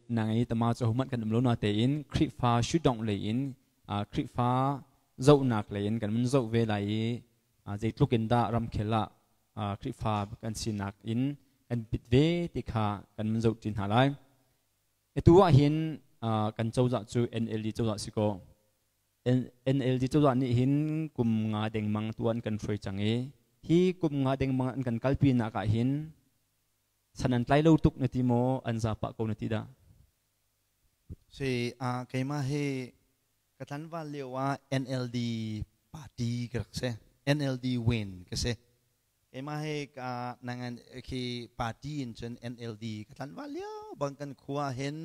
Nang i tama cu hmanh kan um lo na tein Khrihfa shudongh lei in Khrihfa zohnak lei in kan mun zoh ve lai i zeitluk in dah ramkhel ah Khrihfa kan sinak in kan pit ve ti kha kan mun zoh ṭi hna lai. Atu ah hin kan cozah cu NLD cozah si kaw NLD cozah nih hin kum nga dengmang tu an kan hruai cang i hi kum nga dengmang an kan kalpi nak ah hin san an tlai lo tuk na ti maw an za pah ko na ti dah? Si keimah hi ka tlanval lio ah NLD party ka rak si. NLD win ka si. Keimah hi ka nangan khi party in cun NLD ka tlanval lio bang kan khua hin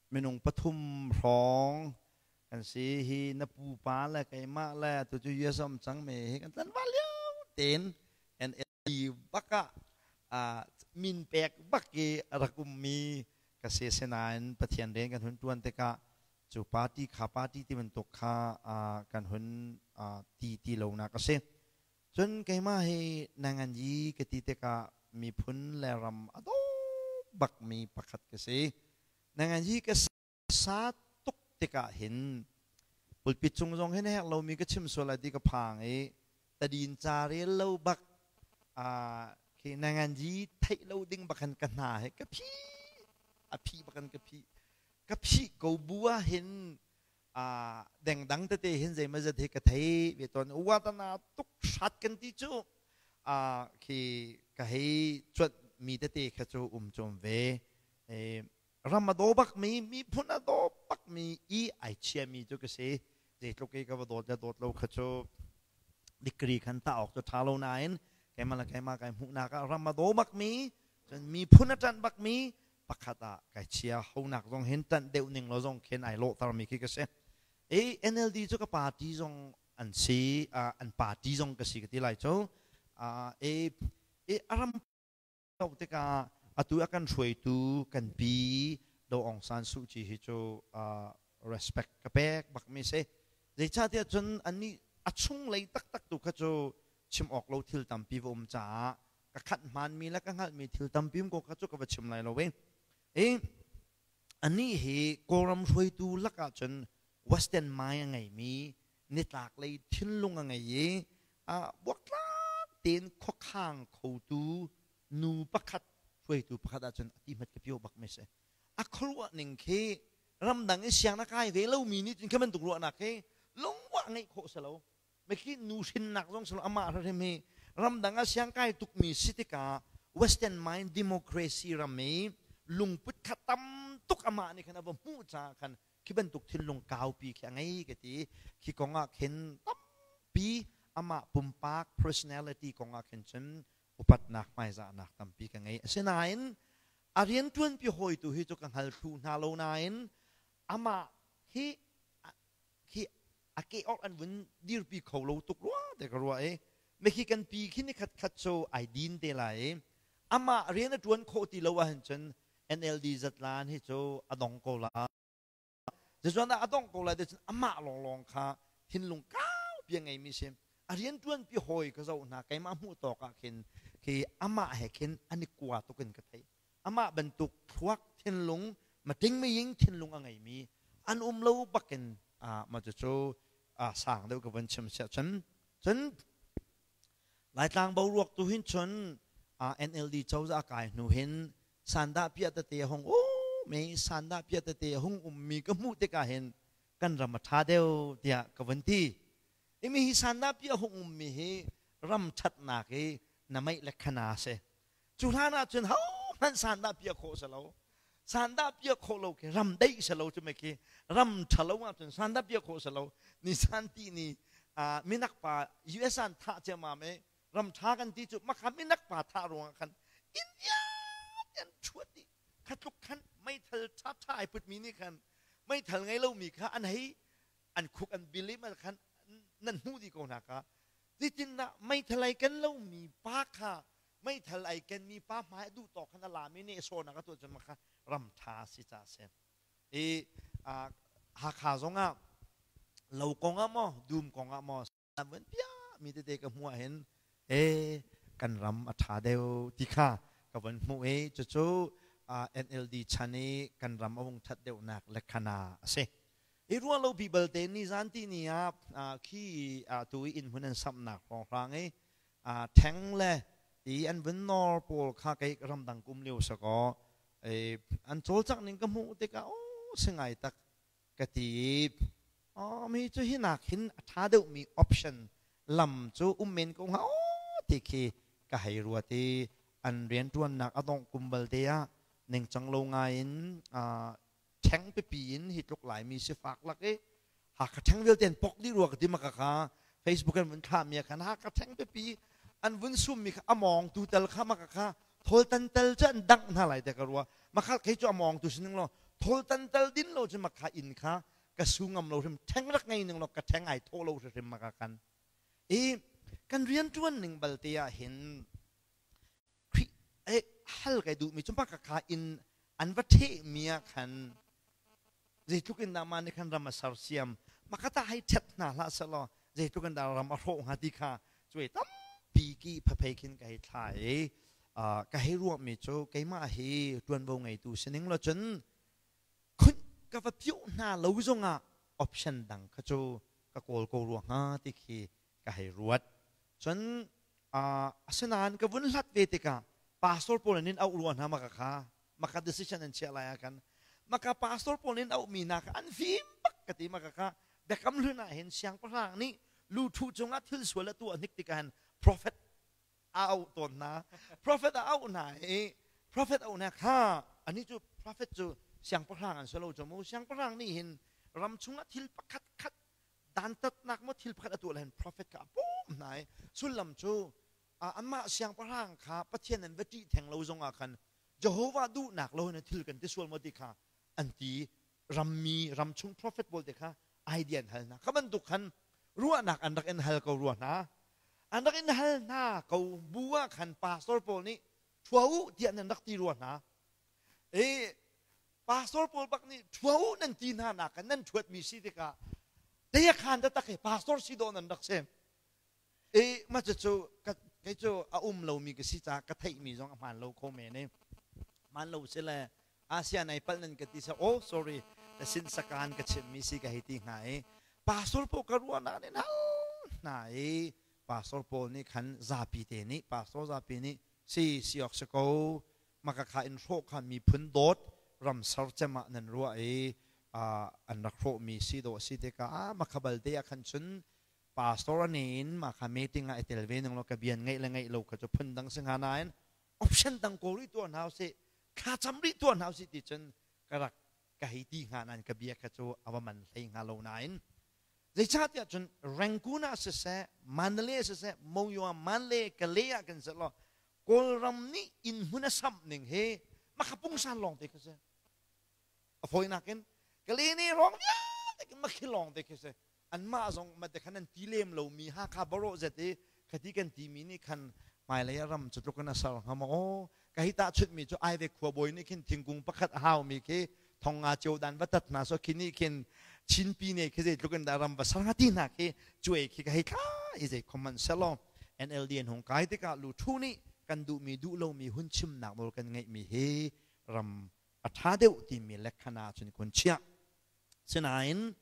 minung pathum hrawng kan si. Hi na pupa le keimah le tu cu US um cang me hi kan tlanval lio tein NLD bak ah min pek bak i rak ummi ka si. Sinain Pathian rian kan hun tuan tikah cu party kha party ti bantuk kha kan hun ti ti lonak a si. Cun keimah hi nangan yi ka ti tikah miphun le ram a daw bakmi pakhat ka si. Nangan yi ka sa tuk tikah hin pulpit cung zong hin herh lomi ka chim sual lai ti ka phang i tadin ca rel lo bak khi nangan yi theih lo ding bak khan ka hna he ka phi a phi bak kan ka phi ka phi ko bu ah hin dengdang tete hin zeimazat hi ka thei ve tawn. Watana tuk hrat kan ti cu khi ka hei cuanh mi tete kha cu um chom ve. Ram a daw bak mi, miphun a daw bak mi i ai chia mi cu ka si. Zeitluk i ka va dawt le dawt lo kha cu degree khan ta awk cu tha lo nain keimah le keimah kai hmuhnak ah ram a daw bak mi, cun miphun a ṭanh bak mi pakhat ah kai chia. Honak zong hin ṭanh deuh ning lo zong khin ai lawhter mi khi ka si. E NLD cu ka party zong an si, an party zong ka si ka ti lai cu. E e aram to tikah atu a kan hruaitu kan pi Do Aung San Suu Kyi hi cu respect ka pek bak mi si. Zeicahtiah cun annih a chunglei taktak tu kha cu chim awk lo thil tampi va um caah ka khat hmaanmi le ka hngalhmi thil tampi um ko kha cu ka va chim lai lo i i anih hi Kawlram hruaitu lakah cun Western mind a ngeimi, nitlak lei thinlung a ngei i buaktlak tein khuakhang khotu nu pakhat, hruaitu pakhat ahcun a ti hmat ka pio bak mi si. A khuaruah ning khi ramdang i siang na kai ve lomi nih cun khi bantuk ruahnak khi lungwah ngeih khawh si lo. Khi nu hrinnak zong si lo, amah hrim hi ramdang ah siang kai tukmi si tikah Western mind democracy ram i lungput kha tam tuk amah nih khan a va hmuh caah khan khi bantuk thinlung kaupi khi a ngei ka ti. Khi kong ah khin tampi amah pumpak personality kong ah khin cun upatnak hmaizahnak tampi ka ngei. Asinain a rianṭuanpi hawi tu hi cu ka hngal thlu hna lo nain amah hi khi a ke awk an vun dirpi kho lo tuk rua te ka ruah i mi khi kan pi khi ni khat khat cu ai din te lai i amah rian a ṭuan khawh ti lo ahhin cun NLD zatlan hi cu a dong ko la. Zecuan dah a dong ko lai te cun amah lawnglawng kha thinlung kau pi a ngeimi si. A rianṭuan pi hawi ka zoh hna, keimah hmuh tawk ah khin khi amah he khin an i kua tuk in ka theih. Amah bantuk thluak thinlung mating miying thinlung a ngeimi an um lo bakin ma cucu sang deuh ka vun chim siah cun. Cun Laitlang boruak tu hin cun NLD cozah kai hnu hin sandah piah tete a hung um i sandah piah tete a hung ummi ka hmuh tikah hin kan ram a ṭha deuh tiah ka vun ti. Imi hi sandah piah hung ummi hi ram ṭhatnak i na meih le khana si. Cu hlan ah cun hohmanh sandah piah khawh si lo. Sandah piah khawh lo khi ram deih si lo cu me khi ram ṭhalo ah cun sandah piah khawh si lo. Nisan ti ni minak pa US an thah ciammam i ram ṭha kan ti cu makha minak pa thah ruangah khan India an ṭhuat dih. Kha tluk khan meithal ṭhaṭha ai putmi nih khan meithal ngei lomi kha an hei an khuk an bil i khan nan hmuh dih ko hna ka. Zeitindah meithal ai ken lomi pa kha meithal ai kenmi pa hmai a duh tawk khan a lami nih sawnak a tuah cun kha ram ṭha si ca si. I Hakha zongah lo kong ah maw dum kong ah maw van piah mi tete ka hmuh ah hin e kan ram a ṭha deuh ti kha ka van hmuh i cucu NLD chan i kan ram a vung ṭhat deuhnak lekhana a si. I ruah lo pi balte nizan ti ni ah khi tu i inn hmun an samhnak hrawnghrang i ṭheng le ti an vun nawr pawl kha kei ramdang kum lio sakaw an cawlcangh ning ka hmuh tikah aw si ngai tak ka ti i mi cu hi nak hin a ṭha deuhmi option lam cu um men ko hnga aw ti khi ka hei ruat i an rianṭuannak a dongh kum balte ah ningcang lo ngai in ṭheng pipi in hi tluk Laimi sifak lak i Hakha ṭheng vialte an pok dih rua ka ti maka kha Facebook an vun thlahmi ah khan Hakha ṭheng pipi an vun summi kha a mawngtu tel kha maka kha thawltan tel cu an dangh hna lai te ka rua makha kei cu a mawngtu si ning law thawltan tel din lo cu makha inn kha ka su ngam lo hrim ṭheng rak ngei ning law ka ṭheng ai thawh lo hrim maka kan i kan rianṭuan ning balte ah hin Khrih hal kai duhmi cu maka kha inn an va ṭhehmi ah khan zeitluk in dah mah nih khan ram a sersiam maka ta hei ṭhet hna hlah sehlaw zeitluk in dah ram a hrawh hnga ti kha cuai tampi ki phaphei khin ka hei thla i ka hei ruahmi cu keimah hi ṭuanvo ngeitu sining lo cun khunh ka va piuh hna lo zongah option dang kha cu ka kawl ko rua hnga ti khi ka hei ruat. Cun asinain ka vun hlat ve tikah pastor pawl nih auh rua hna maka kha maka decision an chiah lai ah khan maka pastor pawl nih auhmi hna kha an fim bak ka ti maka kha biakam hlun ah hin siangpahrang nih luthu cungah thil sual a tuah hnik tikah hin prophet a auh tawn hna. Prophet a auh hna i prophet auh hna kha anih cu prophet cu siangpahrang an si lo cu mu. Siangpahrang nih hin ram chungah thil pakhat khat dantatnak maw thil pakhat a tuah le prophet kha a bawm hna i sullam cu anmah siangpahrang kha Pathian an va ṭih theng lo zongah khan Jehovah duhnak lo in thil kan ti sual maw ti kha an ti. Rammi ramchung prophet pawl te kha idea an hal hna. Kha bantuk khan ruahnak an rak in hal ko rua hna. An rak in hal hna ko bu ah khan pastor pawl nih ṭhua u tiah nan rak ti rua hna. E pastor pawl bak nih ṭhua u nan ti hna nak nan ṭhuatmi si tikah tayakhan taktak he pastor si dawh nan rak si. E ma cu kei cu a um lomi ka si caah ka theihmi zong a hmaan lo kho men e. Hmaan lo si le Asia nai palh nan ka ti sa oh sorry na sin sakan ka chimmi si ka hei ti hnga i pastor pawl ka ruahnak nih hal hna i pastor pawl nih khan zapi te nih pastor zapi nih si si awk si ko maka kha in hrawh kha miphun dawt ram ser cem ah nan ruah i an rak hrawhmi si dawh si tikah ah makha balte ah khan cun pastor ane in mah kha meeting ah i tel ve ning law ka bian ngeih le ngeih lo kha cu phun dang si hnga nain option dang kawl rih tuah hna usih thla cam rih tuah hna usih ti cun ka rak ka hei ti hnga nain ka bia kha cu a va man hlei hnga lo nain zeicahtiah cun Rangoon ah siseh Mandalay siseh Monywa Mandalay Kalay ah kan si law Kawlram nih inn hmun a samh ning hi makha pungsan lawng te khi si. A fawinak in Kalay nih rong vialte khi makhi lawng te khi si. Anmah zong mate khan an ti lem lomi Hakha barawh zet i khati kan timi nih khan hmailei ah ram cu tluk in a ser hnga maw aw ka hi tahchunhmi cu Aive khuabawi nih khin thingkung pakhat a haumi khi thong nga cio dan va tat hna so khi nih khin Chinpi ne khi zeitluk in dah ram va ser hnga ti hna khi cuai khi ka hei thla i zei khom hmanh selaw NLD an hung kai tikah luthu nih kan duhmi duh lomi hun chimnak nawl kan ngeihmi hi ram a ṭha deuh timi lekhana cun kun chiah. Sinain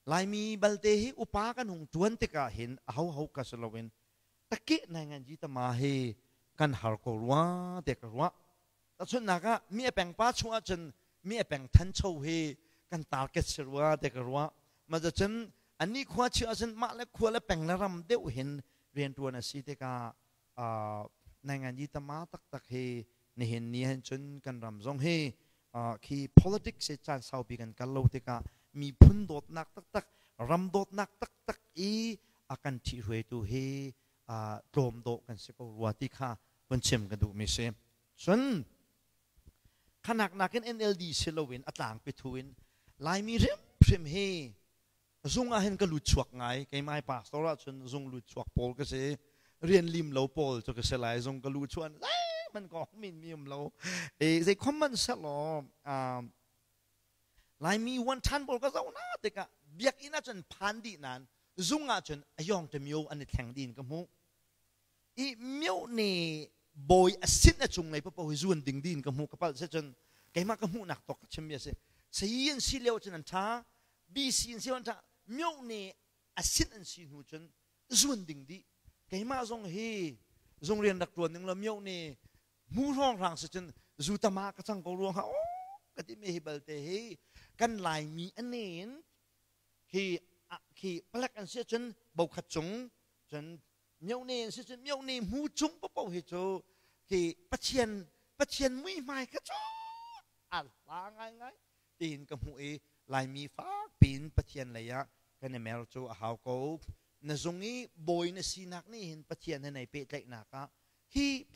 Laimi balte hi upa kan hung ṭuan tikah hin ahoho ka si loin takeh nai ngan ji tama hi kan har ko rua te ka ruah. Tahchunhnak ah mi a peng pa chung ahcun mi a peng thancho hi kan target si rua te ka ruah. Ma cun annih khua chih ahcun mah le khua le peng le ram deuh hin rianṭuan a si tikah nai ngan ji tama taktak hi nihin ni hin cun kan ram zong hi khi politics hi caan saupi kan kal lo tikah miphun dawtnak taktak ram dawtnak taktak i a kan ṭhihruaitu hi tlawm dawh kan si ko rua ti kha vun chim ka duhmi si. Cun khanak nakin NLD si loin a tlangpi thu in Laimi hrimhrim hi zung ah hin ka lut chuak ngai. Keimah pastor ah cun zung lut chuak pawl ka si. Rian lim lo pawl cu ka si lai. Zung ka lu chuan man ko min mi um lo. E zei khom man selaw Laimi wan than pawl ka zoh na tikah biakinn ah cun phan dih nan zung ah cun ayong te mio an i thleng din ka hmuh. I mio ne bawi a sin a cung lei papo hi zuan ding din ka hmuh ka palh se cun. Keimah ka hmuhnak tawk ka chimmi a si. Sayi an si lio cun an ṭha, BC an si an ṭha, myohne a sin an si hnu cun zuan ding dih. Keimah zong hi zung rian rak ṭuan ning law myohne mu hrawnghrang si cun zu tama ka cang ko ruang ha ka ti mi hi balte hi kan Laimi a ne in khi khi palek an si cun bokhat cung cun myone an si cun myone mu cung paoh hi cu khi Pathian Pathian muihmai kha cu a hla ngaingai tiin ka hmuh i Laimi fak piin Pathian lei ah kan i mer cu a hau ko. Na zung i bawi na sinak nih hin Pathian he nei pehtlaihnak ah hi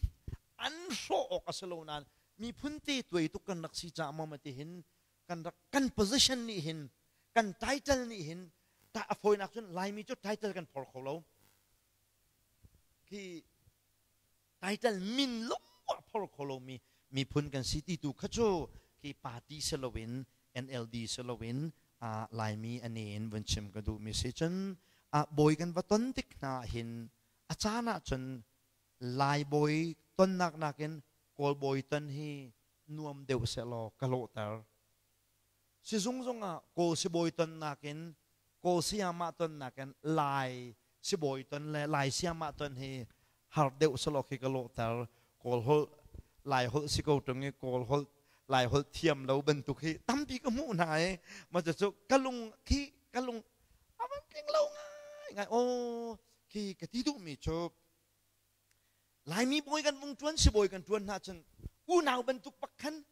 an hrawh awk a si lo nain miphun te tuai tuk kan rak si caah maw ti hin kan rak kan position nih hin kan title nih hin ta a fawinak cun Laimi cu title kan phor kho lo. Khi title min lung a phor kho lomi miphun kan si ti tu kha cu khi party si loin NLD si loin Laimi ane in vun chim ka duhmi si. Cun bawi kan va ton tik hna hin a caan ah cun Lai bawi tonnak nakin Kawl bawi ton hi nuam deuh sehlaw ka lawhter. Sizung zongah Kawl sibawi tonnak in Kawl sayamah tonnak in Lai sibawi ton le Lai sayamah ton hi har deuh selaw khi ka lawhter. Kawl holh Lai holh si ko ṭung i Kawl holh Lai holh thiam lo bantuk hi tampi ka hmuh hna i mah cucu ka lung khi ka lung a van tling lo ngai ngai. Aw khi ka ti duhmi cu Laimi bawi kan vung ṭuan sibawi kan ṭuan hna cun unau bantuk bak khan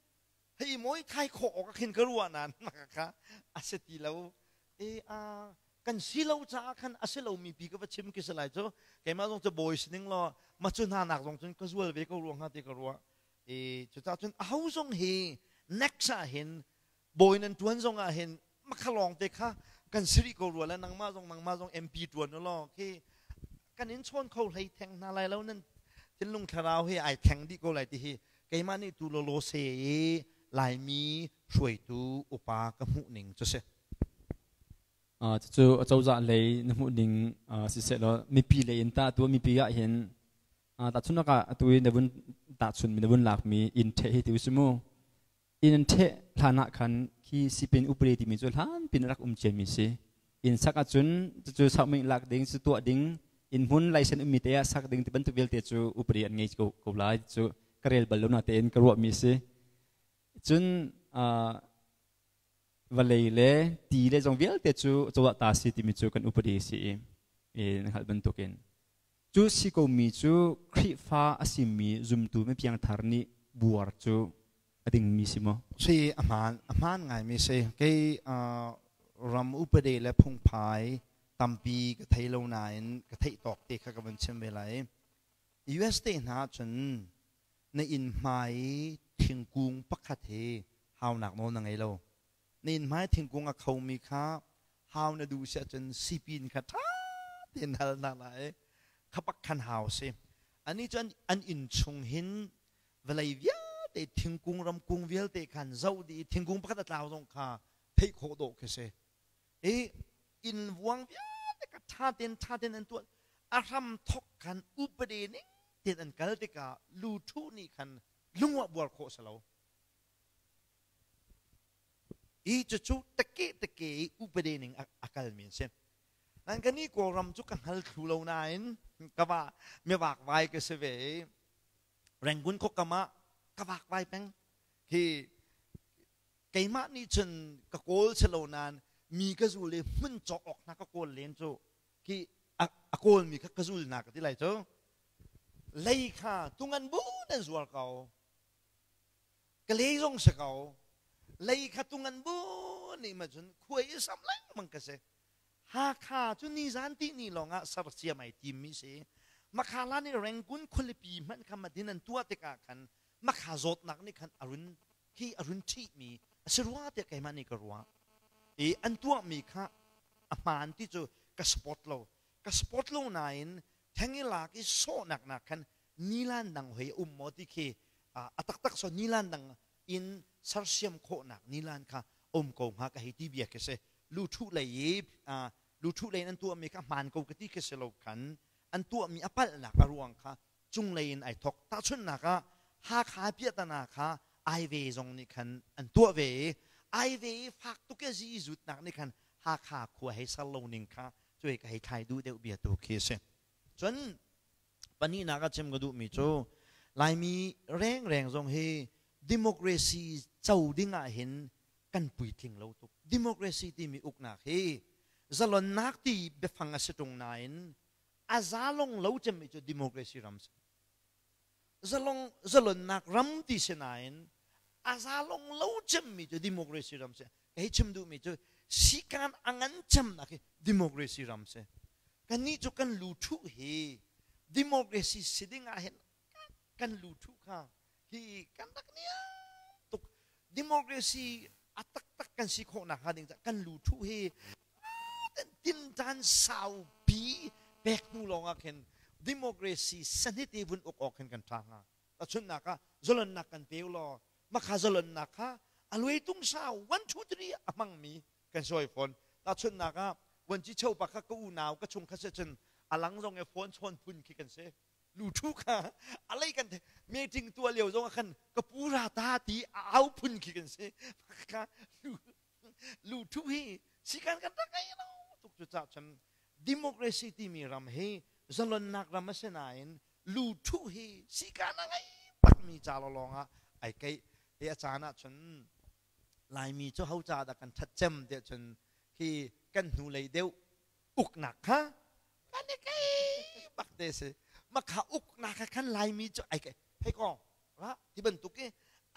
hei mawi thai khawh awk ah khin ka ruah nain kha a si ti lo. E a kan si lo caah khan a si lomi pi ka va chim khi si lai cu. Keimah zong cu bawi si ning law ma cu hna nak zong cun ka zual ve ko ruang hnga ti ka ruah. E cucaah cun aho zong hi next ah hin bawi nan tuan zong ah hin makha lawng te kha kan si rih ko rua le nangmah zong nangmah zong MP tuan u law khi kan in chawn kho hlei theng hna lai lo. Nan thinlung thlarau hi ai thleng dih ko lai ti hi keimah nih tu lawlaw se i Laimi hruaitu upa ka hmuh ning cu si. Cucu acozah lei na hmuh ning siseh law mipi lei in tah tu mipi ah hin tahchunhnak ah atu i na vun tahchun mi na vun lak mi inn ṭheh hi ti u si mu. Inn an ṭheh hlan ah khan khi sipin upade timi cu hlan pin rak um ciami si. Inn sak ahcun cucu sakming lak ding, cu tuah ding, inn hmun laisen ummi te ah sak ding ti bantuk vialte cu upade an ngei ko, ko lai cu ka rel bal lo natein ka ruahmi si. Cun vawlei le ti le zong vialte cu cozah ta si timi cu kan upade si i, i na hngalh bantukin. Cu si komi cu Khrihfa a simi zumtu mipiangthar nih buar cu a dingmi si maw? Si, a hmaan, a hmaan ngaimi si. Kei ram upade le phungphai tampi ka thei lo nain ka theih tawk te kha ka vun chim ve lai. US te hna cun na inn hmai thingkung pakhat hi haunak nawl na ngei lo. Na inn hmai thingkung a khomi kha hau na duh si ahcun sipin kha ṭha tein hal hna lai. Kha pak khan hau si. Ani cu an inn chung hin vawlei vialte thingkung ramkung vialte khan zoh dih i thingkung pakhat a tlau zong kha theih khawh dawh khi si. I inn vuang vialte kha ṭha tein ṭha tein an tuah. A hram thok khan upade ning tein an kal tikah luṭhu nih khan lungwah buar khawh si lo. I cucu teke teke i upade ning a kalmi an si. Nan kan i Kawlram cu ka hngal thlu lo nain ka va mivak vai ka si ve i Rangoon khuakam ah ka vakvai peng. Hi keimah nih cun ka kawl si lo nain mi ka zul i hmun cawk awk hna ka kawl len cu khi a kawlmi kha ka zul hna ka ti lai cu. Lei kha tungan bu nan zuar ko. Ka lei zong si ko. Lei kha tungan bu nih ma cun khuai i sam lengmang ka si. Hakha cu nizan ti ni lawng ah sersiam ai timmi si. Makha nih Rangoon khualipi hmanh kha madin an tuah tikah khan makha zawtnak nih khan a run khi a run ṭhihmi a si rua tiah keimah nih ka ruah. I an tuahmi kha a hmaan ti cu ka support lo. Ka support lo nain theng i lak i sawhnak nak khan nilan dang hoi um maw ti khi a taktak so nilan dang in sersiam khawhnak nilan kha um ko hnga ka hei ti bia khi si. Luthuh lei i luthuh lei in an tuahmi kha hmaan ko ka ti khi si lo khan an tuahmi a palhnak a ruang kha cunglei in ai thok. Tahchunhnak ah Hakha piahtana kha Aive zong nih khan an tuah ve i Aive i fak tuk i zi zutnak nih khan Hakha khua hei ser lo ning kha cuai ka hei thlai duh deuh bia tu khi a si. Cun pahnihnak ah chim ka duhmi cu Laimi rengreng zong hi democracy co ding ah hin kan puitling lo tuk. Democracy timi uknak hi zalonnak ti biafang a si ṭung nain a zalong lo cemmi cu democracy ram si. Zalong zalonnak ram ti si nain a zalong lo cemmi cu democracy ram si. Kei chim duhmi cu sikan a ngan cemnak hi democracy ram si. Kannih cu kan lu ṭhuh hi democracy si ding ah hin kan lu ṭhuh kha hi kan rak niam tuk. Democracy a taktak kan si khawh nakhnga ding caah kan lu ṭhuh hi tinṭan saupi pek hnu lawng ah khin democracy sanit i vun uk awk khin kan ṭha hnga. Tahchunhnak ah zalonnak kan pe law makha zalonnak kha a luai tung sau 1 2 3 a hmangmi kan sawi fawn. Tahchunhnak ah vuanci chopa kha ka unau ka chung kha si cun a lang zong i phone chawn phun khi kan si. Lu ṭhu kha a lei kan meeting tuah lio zong ah khan ka pu ra ta ti a au phun khi kan si. Kha lu ṭhu hi sikan kan rak ngei lo tuk. Cucaah cun democracy timi ram hi zalonnak ram a si nain lu ṭhu hi sikan a ngei bakmi ca lawng ah ai keih i a caan ah cun Laimi cu ho ca dah kan ṭhat cem tiah cun khi kan hnulei deuh uknak kha kan i kei bak te si. Makha uknak kha khan Laimi cu ai kei hei ko ra ti bantuk i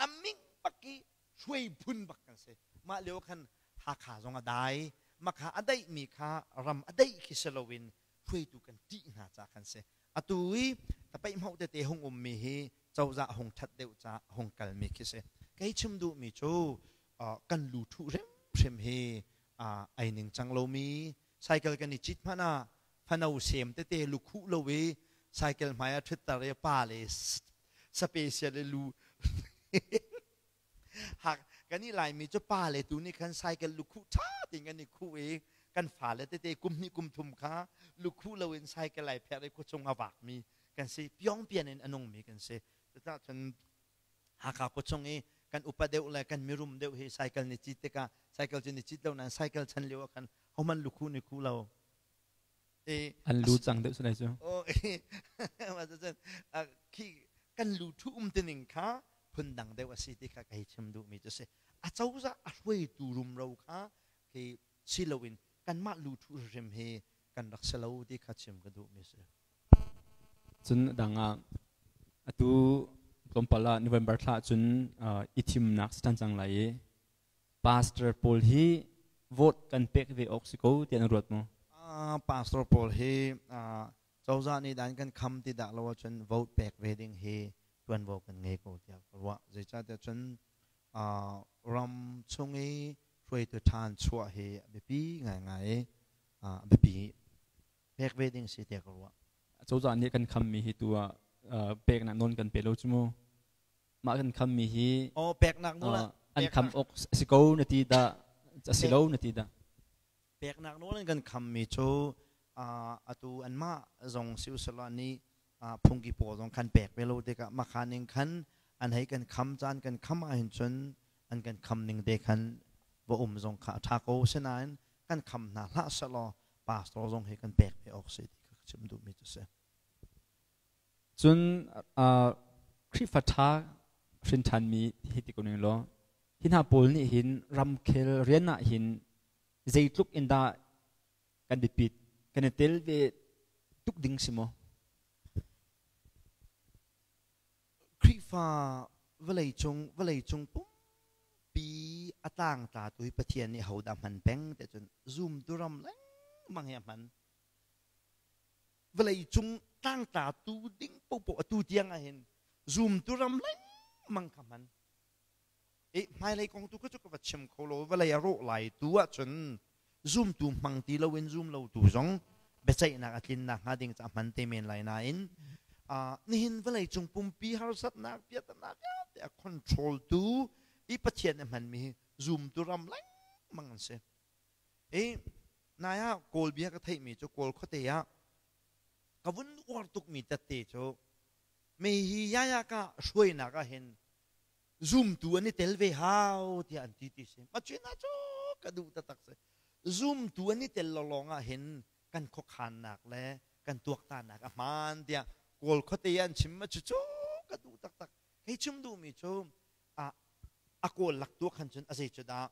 a ming bak i hruai phun bak kan si. Mah lio khan Hakha zong a dai. Makha a daihmi kha ram a daih khi si loin hruaitu kan ṭih hna ca kan si. Atu i tapeihmauh tete hung ummi hi cozah hung ṭhat deuh ca hung kalmi khi si. Kei chim duhmi cu kan lu ṭhuh hrimhrim hi ai ningcang lomi cycle kan i cit hmanh ah fano sem tete lukhuh lo i cycle hmai ah ṭhutter i pa le special i lu hak kan i Laimi cu pa le tu nih khan cycle lukhuh ṭha tein kan i khuh i kan fale tete kum hnih kum thum kha lukhuh loin cycle ai pher i khuachung a vakmi kan si, piongpian in a nungmi kan si. Cucaah cun Hakha khuachung i kan upa deuh le kan mirum deuh hi cycle ni cit tikah, cycle cu ni cit lo nain cycle chan lio ah khan homan lukhuh ni khuh lo. An lu cang deuh salai cu. Oh, khi kan lu thu um tining kha phundang deuh a si ti kha ka hei chim duhmi cu si. A cozah a hruaitu rumro kha khi si loin kanmah lu thu hrim hi kan rak si lo ti kha chim ka duhmi si. Cun dang ah atu tlawmpal ah November thla cun i thimnak si ṭhan cang lai i pastor pawl hi vote kan pek ve awk si ko tiah na ruat maw? Pastor pawl hi cozah nih dan kan kham ti dah lo ahcun vote pek ve ding hi ṭuanvo kan ngei ko tiah ka ruah. Zeicahtiah cun ram chung i hruaitu ṭhan chuah hi a biapi ngaingai i a biapi pek ve ding si tiah ka ruah. Cozah nih kan khammi hi tu ah peknak nawl kan pe lo cu mu. Mah kan khammi hi oh peknak nawl an kham awk si ko na ti dah, a si lo na ti dah? Peknak nawl an kan khammi cu atu anmah zong si usalaw nih phungki pawl zong khan pek ve lo tikah makha ning khan an hei kan kham caan kan kham ahhin cun an kan kham ning te khan va um zong kha a ṭha ko. Sinain kan kham hna hlah sehlaw pastor zong hi kan pek ve awk si ti kha ka chim duhmi cu si. Cun Khrihfa ṭha hrin ṭhanmi hi ti ko ning law, hi hna pawl nih hin ramkhel rian ah hin zeitluk in dah kan biapit, kan i tel ve tuk ding si maw? Khrihfa vawleicung pumpi a tlangtlatu hi Pathian nih hodah hman peng ti cun zumtu ram lengmang hi a hman. Vawleicung tlangtlatu ding paohpaoh atu tiang ah hin zumtu ram lengmang kha hman. E hmailei kong tu kha cu ka va chim kho lo. Vawlei a rawh lai tu ahcun zumtu hmang ti loin zum lo tu zong biaceihnak a tlinnak hnga ding ca hman te men lai nain nihin vawlei cung pumpi harsatnak piahtana vialte a control tu i Pathian a hmanmi hi zumtu ram lengmang an si. I nai ah Kawl bia ka theihmi cu Kawl khuate ah ka vun uar tukmi tette cu me hi yaya ka hruainak ah hin Zumtu an i tel ve hau tiah an ti ti si. Ma cu na cu ka duh taktak si. Zumtu an i tel lawng ah hin kan khuakhannak le kan tuaktannak a hmaan tiah Kawl khuate an chim ma cu cu ka duh taktak. Hei chim duhmi cu a kawl lak tu khan cun a zei cu dah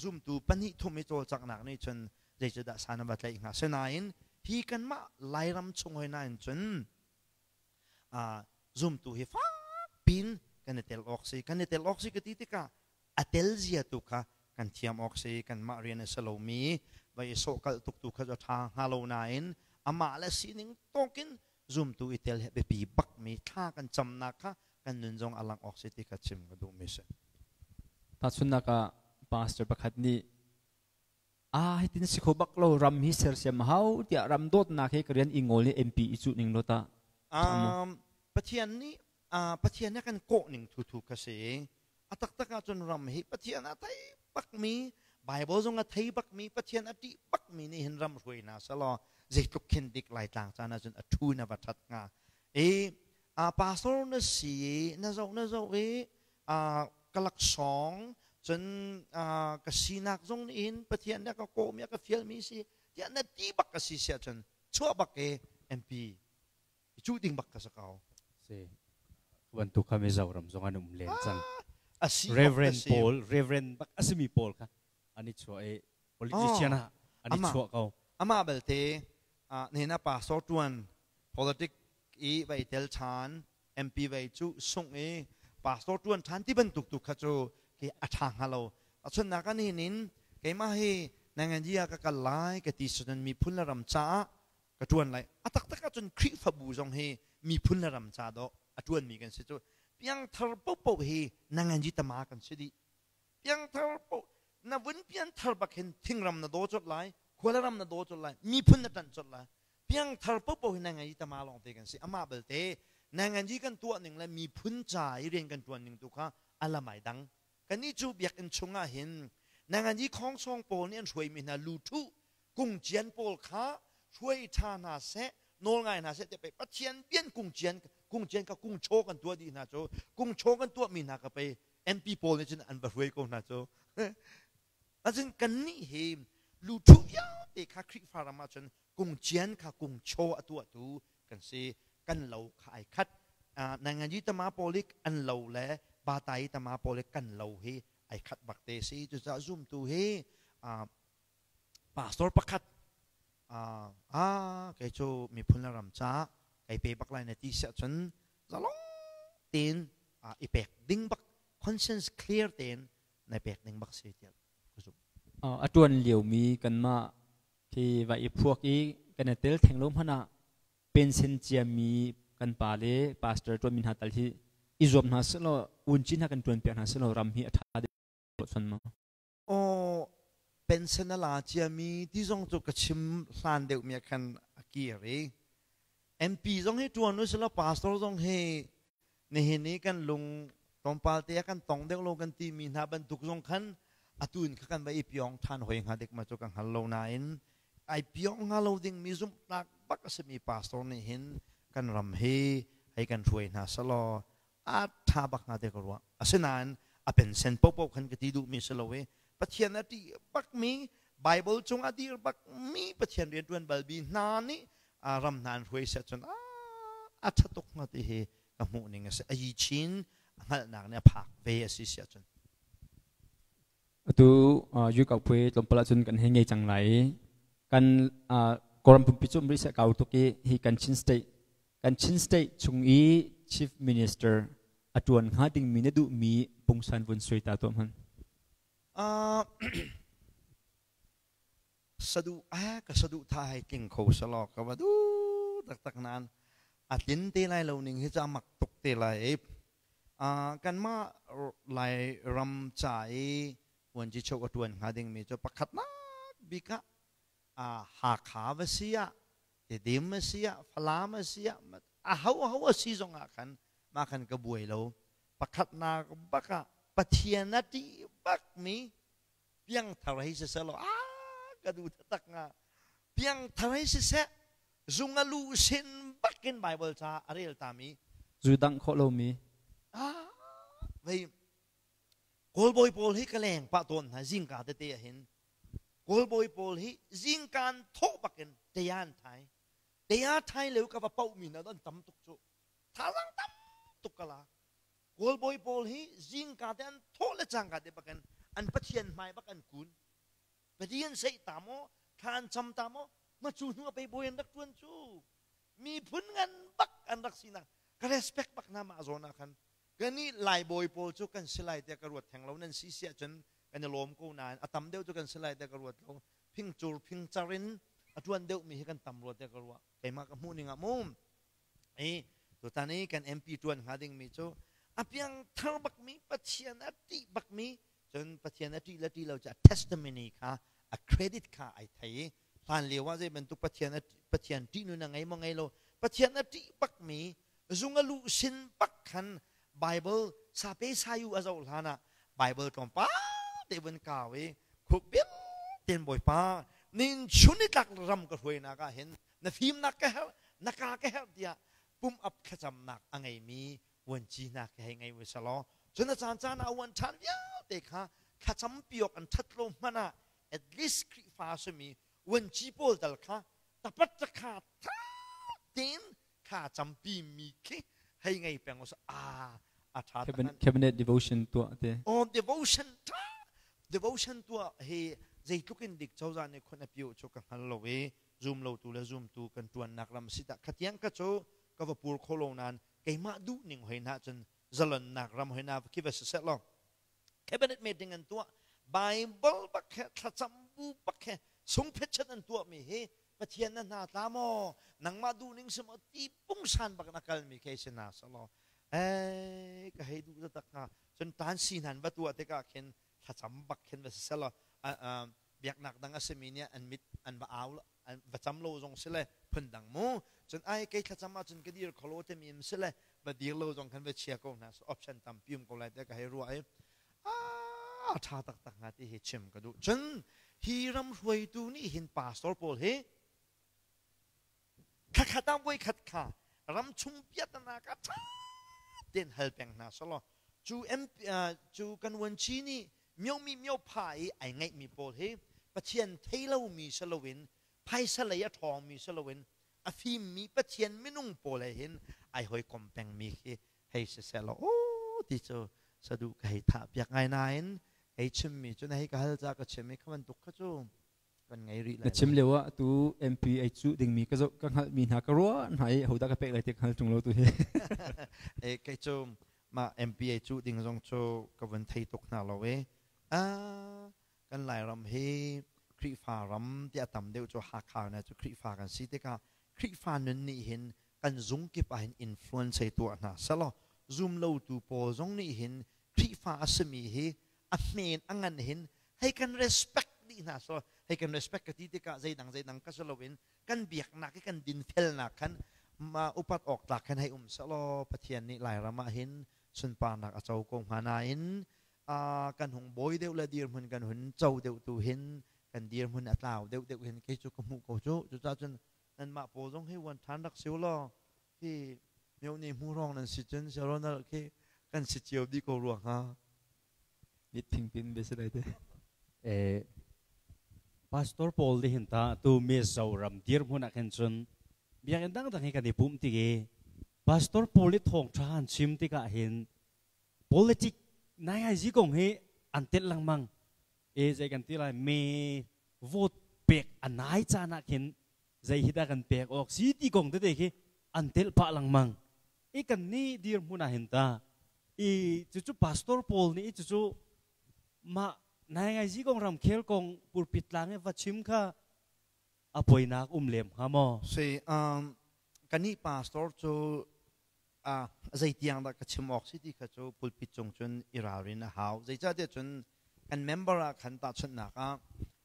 zumtu pahnih thum i cawlcanghnak nih cun zei cu dah san a va tlaih hnga. Sinain hi kanmah Lairam chung hoi nain cun zumtu hi fakpin kan i tel awk si. Kan i tel awk si ka ti tikah a tel zia tu kha kan thiam awk si. Kanmah rian a si lomi vai i sawhkalh tuk tu kha cu a ṭha hnga lo nain amah le sining tawkin zumtu i tel hi a biapi bakmi thla kan camnak kha kan nun zong a langh awk si ti kha chim ka duhmi si. Tahchunhnak ah pastor pakhat nih a hitin si kho bak lo ram hi sersiam hau tiah ram dawtnak he ka rian i ngol i MP i cuh ning lo ta. Pathian nih Pathian nih kan kawh ning thu thu kha si. A taktak ahcun ram hi Pathian a thei bakmi Bible zong a thei bakmi Pathian a ṭih bakmi nih hin ram hruai hna selaw zeitluk khin dik Laitlang caan ahcun a ṭhu na va ṭhat hnga. I pastor na si i na zoh na zoh i ka laksawng cun ka sinak zong nih hin Pathian nih a ka kawhmi a ka fialmi si tiah na ti bak a si si ahcun chuah bak i MP i cuh ding bak ka si ko. Si. Bantuk kha Mizoram zong an um len cang. A si Reverend Paul, Reverend bak a simi Paul kha an i chuah i politician ah an i chuah ko. Amah belte nena pastor tuan politic i vai tel chan MP vai cu sung i pastor tuan than ti bantuk tu kha cu ki a tha hnga lo. Achunnak an hin in keimah hi nangan ka kal lai ka ti sunan miphun le ram caah ka ṭuan lai. A taktak ahcun Khrihfabu zong hi miphun le ram ca dawh a ṭuanmi kan si cu. Piangthar paohpaoh hi nanganji tama kan si dih. Piangthar paoh na vun pianthar bak hin thingram na daw colh lai, khua le ram na daw colh lai, miphun na ṭanh colh lai. Piangthar paohpaoh hi nanganji tama lawngte kan si. Amah belte nanganji kan tuah ning le miphun ca i rian kan ṭuan ning tu kha a lam ai dang. Kannih cu biakinn chungah hin nanganji khawngsawng pawl nih an hruaimi hna luṭhuh kungcian pawl kha hruai ṭha hna seh nawl ngai hna seh ti pei Pathian bian kungcian kungcian ka kungchaw kan tuah dih hna cu kungchaw kan tuahmi hna ka pei MP pawl nih cun an va hruai ko hna cu acun kannih hi luthu vialte kha Khrihfa ram ah cun kungcian kha kungchaw a tuahtu kan si kan lo kha ai khat nanganji tama polik an lo le batai tama polik kan lo hi ai khat bak te si cucaah zumtu hi Pastor pakhat ah kei cu miphun le ram caah kei pe bak lai na ti siah cun zalong tein i pek ding bak conscience clear tein na pek ding bak si tiah ka zumh. A tuan liomi kanmah khi va i phuak i kan i tel theng lo hmanh ah pension ciami kan pa le pastor tuanmi hna tal hi i zuam hna selaw unci hna kan tuan piak hna selaw ram hi a tha deuh chon maw? Aw pension a la ciami ti zong cu ka chim hlan deuhmi ah khan a kir i MP zong hi ṭuan u sila pastor zong hi nihin i kan lung tlawmpal te ah kan tong deuh lo kan timi hna bantuk zong khan atu in kha kan va i piong ṭhan hoi hnga dik ma cu ka hngal lo nain ai piong hnga lo dingmi zumhnak bak a simi pastor nih hin kan ram hi hei kan hruai hna selaw a ṭha bak hnga te ka ruah. Asinain a pensen paohpaoh khan ka ti duhmi si lo i Pathian a ṭih bakmi Bible cung a dir bakmi Pathian rianṭuan balbi hna nih ram hna an hruai seh cun a ṭha tuk hnga ti hi ka hmuh ning a si. A yi chin a hngalhnak nih a phak ve a si si ahcun. Atu Yu Kau Pui tlawmpal ahcun kan hei ngei cang lai i kan Kawlram pumpi cu um rih seh kau tuk i hi kan Chin State kan Chin State chung i Chief Minister a ṭuan hnga dingmi na duhmi pungsan vun suai ta tuah hmanh. Sadu ka sadu tha hei tling kho selaw ka va duh taktak nain a tlin te lai lo ning hi cu a mak tuk te lai i kanmah Lairam ca i vuanci a ṭuan hnga dingmi cu pakhatnak bik ah Hakha va si ah Tedim a si ah Falam a si ah aho a si zong ah khan mah khan ka buai lo pakhatnak bak ah Pathian a ṭih bakmi piangthar hei siseh law a ka duh taktak hnga piangthar hei siseh zung a lu sin bakin Bible ca a rel tami zu dangh khawh lomi ah vei. Kawlbawi pawl hi ka leng pah tawn hna zingka tete ah hin. Kawlbawi pawl hi zingkaan thawh bakin tea an thai. Tea thai leo ka va pauh mi hna an tam tuk cu. Thazaang tam tuk ka la. Kawlbawi pawl hi zingka te an thawh le cangka te bakin an Pathian hmai bak an kun. Pathian seih ta maw, thla an cam ta maw, ma cu hnu a pei bawi an rak tuan cu. Miphun ngan bak an rak sinak ka respect bak hna mah zawn ah khan. Kannih Laibawi pawl cu kan si lai tiah ka ruat theng lo. Nan si si ahcun kan i lawm ko nain a tam deuh cu kan si lai tiah ka ruat lo. Phingcur phingcar in a ṭuan deuhmi hi kan tam rua tiah ka ruah. Keimah ka hmuh ning ah mu. I tutan i kan MP ṭuan hnga dingmi cu a piangthar bakmi Pathian a ṭih bakmi cun Pathian a ṭih le ṭih lo cu a testimony kha a credit kha ai thei i hlan lio ah zei bantuk Pathian Pathian ṭih nun a ngei maw ngei lo Pathian a ṭih bakmi zung a luh sin bak khan Bible sape sayu a zoh hlan ah Bible tlawmpal te vun kau i khuk bil ten Bawipa nin chun i tlak ram ka hruainak ah hin na fimnak ka herh na ka ka herh tiah pum ap thlacamnak a ngeimi vuanci hna khi hei ngei u selaw cun a caan caan ah uan ṭhan vialte kha thlacam piawk an ṭhat lo hmanh ah at least Khrihfa a simi vuanci pawl tal kha tapat kha tha tein thla campi mi khi hei ngei peng u a a ṭha cabinet devotion tuah te oh devotion ṭha devotion tuah hi zeitluk in dik cozah nih khon a piu cu ka hngal lo i zum lo tu le zumtu kan ṭuannak ram si dah khatiang ka cu ka va pur kho lo nain keimah duh ning hoi na cun zalonnak ram hoi na khi va si seh law cabinet meeting an tuah Bible bak he thlacam bu bak he sungphetchat an tuah mi hi Pathian na hna tla maw nangmah duh ning si maw ti pungsan bak na kal mi khi si na salo eh ka hei duh tak hnga cun tan si hnan va tuah tikah khin thlacam bak khin va si selo biaknak dang a simi nih an mit an va au an va cam lo zong si le phundang mu cun ai kei thlacam ahcun ka dir kholo timi um si le va dir lo zong khan va chia ko hna so option tampi um ko lai te ka hei ruah i a tha taktak hnga ti hi chim ka duh cun hi ram hruaitu nih hin pastor pawl hi Thlakhat ah voikhat kha ramchung piahtana kha ṭha tein hal peng hna selaw cu MP, cu kan vuanci nih miomi miopha i ai ngeihmi pawl hi Pathian thei lomi si loin phaisa lei a ṭhawngmi si loin a fimmi Pathian minung pawl he hin ai hawikom pengmi khi hei siseh law aw ti cu saduh ka hei thah piak ngai nain hei chimmi cu na hei ka hal ca ka chim i kha bantuk kha cu kan ngei rih lai Na chim lio ah tu MP ai cuh dingmi ka zoh ka hngalhmi hna ka ruah hna i hodah ka pek lai ti ka hngal ṭung lo tu hi. E kei cu mah MP ai cuh ding zong cu ka vun thei tuk hna lo i ah kan Lairam hi Khrihfa ram tiah tam deuh cu Hakha na cu Khrihfa kan si tikah Khrihfa nun nih hin kan zung kip ah hin influence hei tuah hna selaw zum lotu pawl zong nih hin Khrihfa a simi hi a hmen a ngan hin hei kan respect dih hna so hei kan respect ka ti tikah zeidang zeidang ka si loin kan biaknak i kan dinfelnak khan ma upat awk tlak khan hei um selaw Pathian nih Lairam ah hin sunparnak a co ko hnga nain kan hung bawi deuh le dirhmun kan hun co deuh tu hin kan dirhmun a tlau deuh deuh hin kei cu ka hmuh ko cu cucaah cun nanmah pawl zong hi uan ṭhan rak si u law khi myo ni hmu rong nan si cun Ronald khi kan si cio dih ko rua hnga. Mit thingpin be si lai te. Eh, Pastor Paul nih hin ta tu Mizoram dirhmun ah khin cun biakinn dangdang hi kan i pum tik i Pastor Paul i thawngṭha an chim tikah hin politic nai ngai zi kong hi an telh lengmang e zei kan ti lai me vote pek a nai caan ah khin zei hi dah kan pek awk si ti kong tete khi an telh pah lengmang i kan nih dirhmun ah hin ta i cucu pastor pawl nih cucu mah nai ngai zi kong ramkhel kong pulpit tlang i va chim kha a poinak um lem hnga maw Si kannih pastor cu zeitiang dah ka chim awk si ti kha cu pulpit cung cun i ralrin a hau. Zeicahtiah cun kan member ah khan tahchunhnak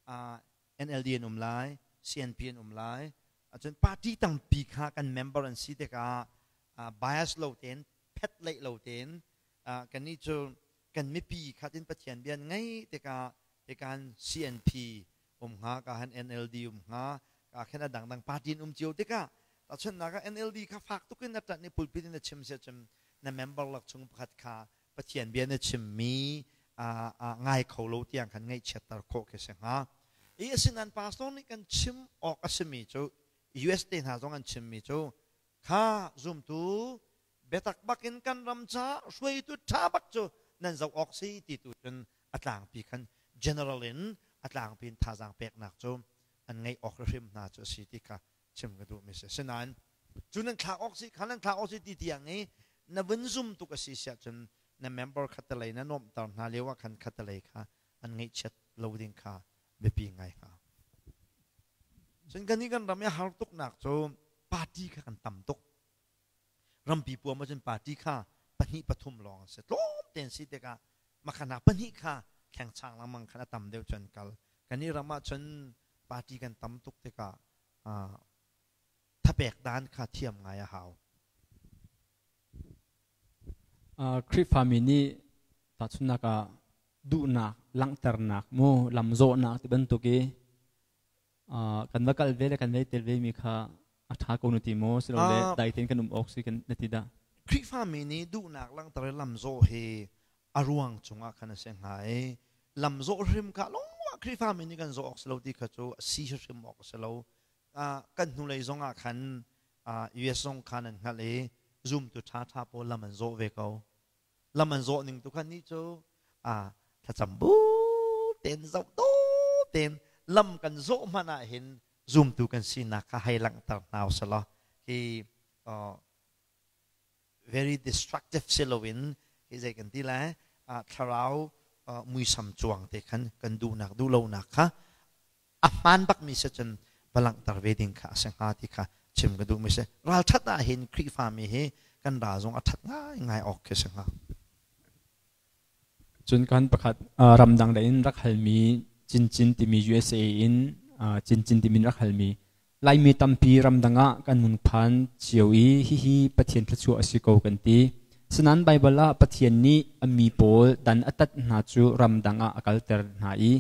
ah NLD an um lai, CNP an um lai. Cun party tampi kha kan member an si tikah bias lo tein, phet leih lo tein kannih cu kan mipi kha tin Pathian bia an ngei tikah hikan CNP um hnga, ka han NLD um hnga, ka khen a dangdang party an um cio tikah tahchunhnak ah NLD kha fak tuk in a ṭanh i pulpit in a chim sia cun na member lak chung pakhat kha Pathian bia na chimmi ngai kho lo tiang khan ngaihchiatter khawh khi si hnga. I asinain pastor nih kan chim awk a simi cu US te hna zong an chimmi cu kha zumtu biatak bakin kan ram ca hruaitu ṭha bak cu nan zoh awk si ti tu cun a tlangpi khan general in a tlangpi in thazaang peknak cu an ngeih awk hrim hna cu a si ti kha chim ka duhmi si. Asinain cu nan thlak awk si kha nan thlak awk si ti tiang i na vun zum tuk a si siah cun na member khattelei na nuamhter hna lio ah khan khattelei kha an ngaihchiat lo ding kha biapi ngai hnga. Cun kannih kan ram i har tuknak cu party kha kan tam tuk. Rampi puam ahcun party kha pahnih pathum lawng an si. Tlawm tein si tikah makhana pahnih kha khengchang lengmang khan a tam deuh cu an kal. Kannih ram ahcun party kan tam tuk tikah thapek dan kha thiam ngai a hau. Khrihfami nih tahchunhnak ah duhnak langhternak mu lamzawhnak ti bantuk i kan va kal ve le kan vei tel ve mi kha a ṭha ko na ti maw silole dai tein kan um awk si kan na ti dah? Khrihfami nih duhnak langhter i lamzawh hi a ruang cungah khan a si hnga i lamzawh hrim kha lawngah Khrihfami nih kan zawh awk si lo ti kha cu a si hrim awk a si lo. Kan hnulei zongah khan US zong khan an hngalh i zumtu ṭhaṭha pawl lam an zawh ve ko. Lam an zawh ning tu khan nih cu thlacam bu tein zoh tein lam kan zawh hmanh ah hin zumtu kan sinak kha hei langhter hna usalaw hi very destructive si loin hi zei kan ti lai thlarau muisam cuang te khan kan duhnak duhlonak kha a hmaan bakmi si cun va langhter ve ding kha a si hnga ti kha chim ka duhmi si. Ralṭhat ah hin Khrihfami hi kan ral zong a ṭhat ngaingai awk khi si hnga. Cun kan pakhat ramdang lei in rak halmi Cincin timi USA in Cincin timi rak halmi Laimi tampi ramdang ah kan hung phan cio i hihi Pathian thluachuah a si ko kan ti. Sinain Baibal ah Pathian nih a mi pawl dan a tat hna cu ramdang ah a kalter hna i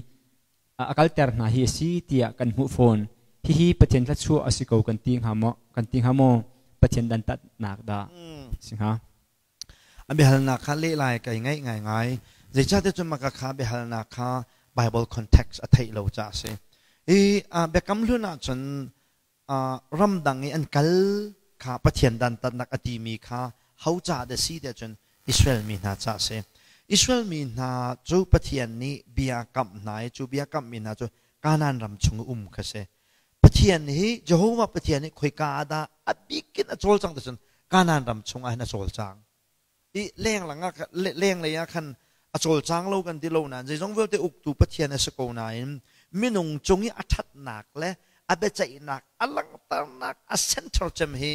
a kalter hna hi a si tiah kan hmuh fawn. Hihi Pathian thluachuah a si ko kan ti hnga maw? Kan ti hnga maw? Pathian dantatnak dah si hnga? A biahalnak kha leh lai kai ngaih ngaingai. Zeicahtiah cun maka kha biahalnak kha Bible context a theih lo caah a si. I biakam hlun ahcun ramdang i an kal kha Pathian dantatnak a timi kha ho ca dah si tiah cun Israel mi hna ca a si. Israel mi hna cu Pathian nih bia kamh hna i cu bia kamhmi hna cu Kanaan ram chung i um kha si. Pathian hi Jehovah Pathian hi khoika ah dah a bik in a cawlcang ti cun Kanaan ram chung ah hin a cawlcang. I lenglang ah lenglei ah khan a cawlcang lo kan ti lo nain zeizong vialte uktu Pathian a si ko nain minung cung i a ṭhatnak le a biaceihnak a langhternak a center cem hi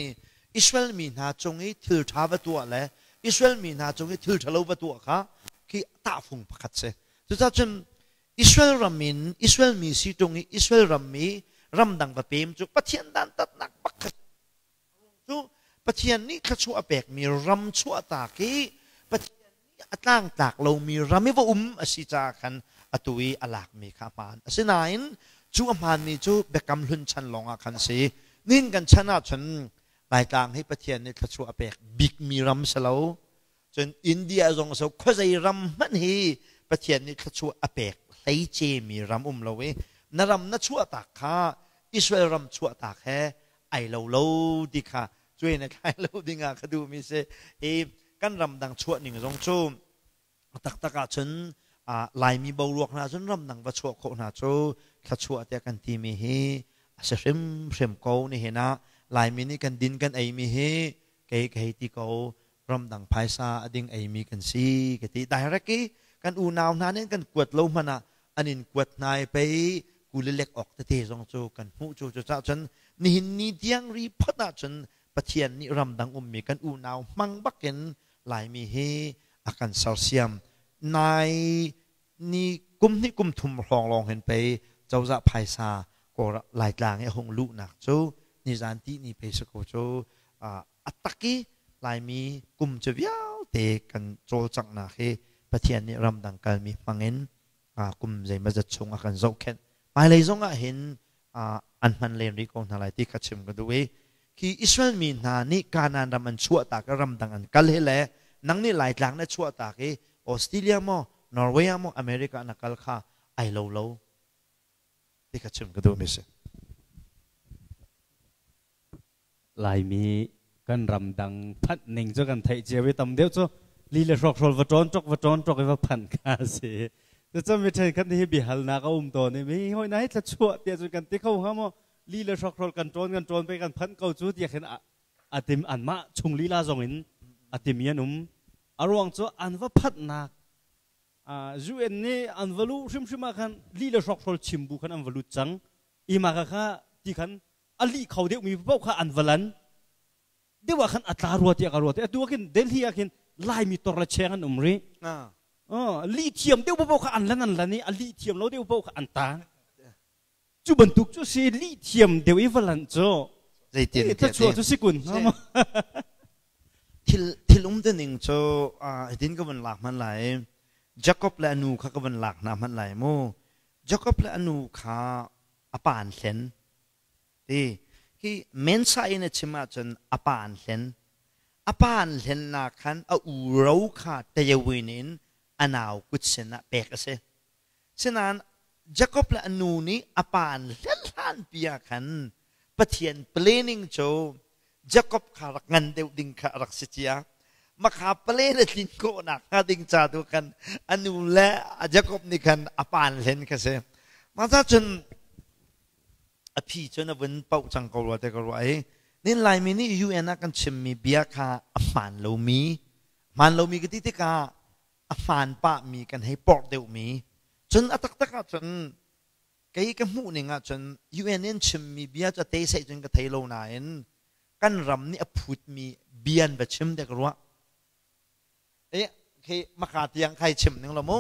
Israel mi hna cung i thil ṭha va tuah le Israel mi hna cung i thil ṭhalo va tuah kha khi tahfung pakhat si. Cucaah cun Israel ram in Israel mi si ṭung i Israel ram mi ramdang va pem cu Pathian dantatnak pakhat cu Pathian nih thluachuah a pekmi ram chuahtak i Pathian nih a tlangtlak lomi ram i va um a si caah khan atu i a lakmi kha a hmaan. Asinain cu a hmaanmi cu Biakam Hlun chan lawngah khan a si. Nihin kan chan ahcun Laitlang hi Pathian nih thluachuah a pek bikmi ram si lo. Cun India zong so khuazei ram hmanh hi Pathian nih thluachuah a pek hleicemi ram um lo i na ram na chuahtak kha Israel ram chuahtak he ai lo lo ti kha cuai na thlai lo ding ah ka duhmi si. I kan ram dang chuah ning zong cu taktak ahcun Laimi boruak hna cun ramdang va chuah khawh hna cu thluachuah tiah kan timi hi a si hrimhrim ko. Nihin ah Laimi nih kan din kan eimi hi kei ka hei ti ko ramdang phaisa a ding eimi kan si ka ti. Direct i kan unau hna nih kan kuat lo hmanh ah an in kuat hna i pei kulilek awk tete zong cu kan hmuh cu. Cucaah cun nihin ni tiang ri phot ahcun Pathian nih ramdang ummi kan unau hmang bakin Laimi hi a kan sersiam. Nai ni kum hnih kum thum hrawng lawng hin pei cozah phaisa Kawl Laitlang i a hung luhnak cu nizan ti ni pei si ko cu a tak i Laimi kum cu vialte kan cawlcanghnak hi Pathian nih ramdang kalmi hmangin kum zeimawzat chung a kan zohkhenh. Hmailei zong ah hin an hman len rih ko hna lai ti kha chim ka duh i khi Israel mi hna nih Kanaan ram an chuahtak i ramdang an kal hi le nang nih Laitlang na chuahtak i Australia maw Norway ah maw America na kal kha ai lo lo ti kha chim ka duh mi si. Laimi kan ramdang phanh ning cu kan theih cio i tam deuh cu li le hrawkhrol va ṭawn ṭok va ṭawn ṭok i va phanh kha a si. Cucun mi ṭhenkhat nih hi biahalnak a um tawn i mi hawi na hi thluachuah tiah cun kan ti kho hnga maw? Li le hrawkhrol kan ṭawn kan ṭawn pei kan phanh ko cu tiah khin a tim anmah chung lila zong in a timi an um. A ruang cu an va phanhnak UN nih an va luh hrimhrim ah khan li le hrawkhrol chim bu khan an va lut cang. I mah kha ti khan a lih kho deuhmi paoh kha an va lan deuh ah khan a tla rua tiah ka ruat. Atu ah khin Delhi ah khin Laimi tor le cheng an um rih. Lih thiam deuh paoh kha an lan an lan i a lih thiam lo deuh paoh kha an tang. Cu bantuk cu si lih thiam deuh i va lan cu zeitin thluachuah cu si kun thil thil um ning cu hitin ka van lak hman lai. Jacob le anu kha ka van lak hna hman lai mu. Jacob le anu kha a pa an hlen ti hi mensa in a chim ahcun a pa an hlen. A pa an hlennak khan a u ro kha tayawin in a nau kut sin ah pek a si. Sinain Jakob le a nu nih a pa an hlen hlan pi ah khan Pathian planning cu Jakob kha rak ngan deuh ding kha a rak si cia. Makha plan a tlin khawhnak hnga ding ca tu khan a nu le Jakob nih khan a pa an hlen kha si. Mah cun a phi cun a vun pauh cang ko rua te ka ruah i nin Laimi nih UN ah kan chimmi bia kha a hmaan lomi hmaan lomi ka ti tikah a hmaan pahmi kan hei porh deuhmi cun a taktak ahcun kei ka hmuh ning ahcun UN in chimmi bia cu a te seih cun ka thei lo nain kan ram nih a phutmi bia an va chim te ka ruah. Eh, khi maka tiang khai chim ning lo mu.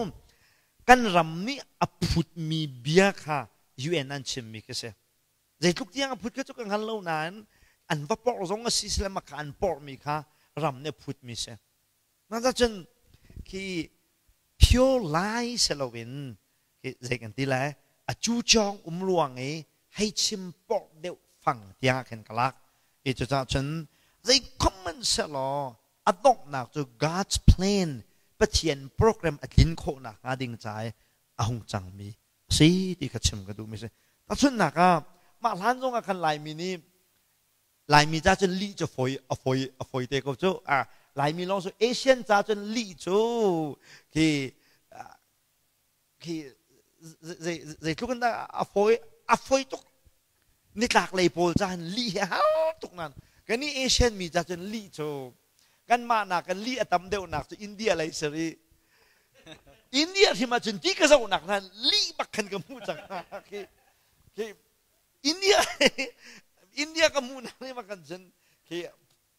Kan ram nih a phutmi bia kha UN an chimmi khi si. Zeitluk tiang a phut kha cu ka hngal lo nain an va porh zong a si sile maka an porhmi kha ram nih a phutmi si. Mah cun khi pure lai si loin khi zei kan ti lai a cu cawng um ruang i hei chim porh deuh fang tiang ah khin ka lak. I cucaah cun zei khom man selaw a donghnak cu God's plan Pathian program a tlin khawhnak hnga ding ca i a hung cangmi a si ti kha chim ka duhmi si. Tahchunhnak ah mah hlan zong ah khan Laimi nih Laimi ca cun lih cu foi a foi a foi te ko cu. Laimi lawng cu Asian ca cun lih cu khi khi zeitluk in dah a fawi a fawi tuk. Nitlak lei pawl ca hin lih hi a har tuk nan kan i Asian mi ca cun lih cu kanmah nak kan lih a tam deuh nak cu India lei sari India hrim ah cun ti ka zoh nak nan lih bak khan ka hmuh cang. Khi khi India India ka hmuh nak nih kan cun khi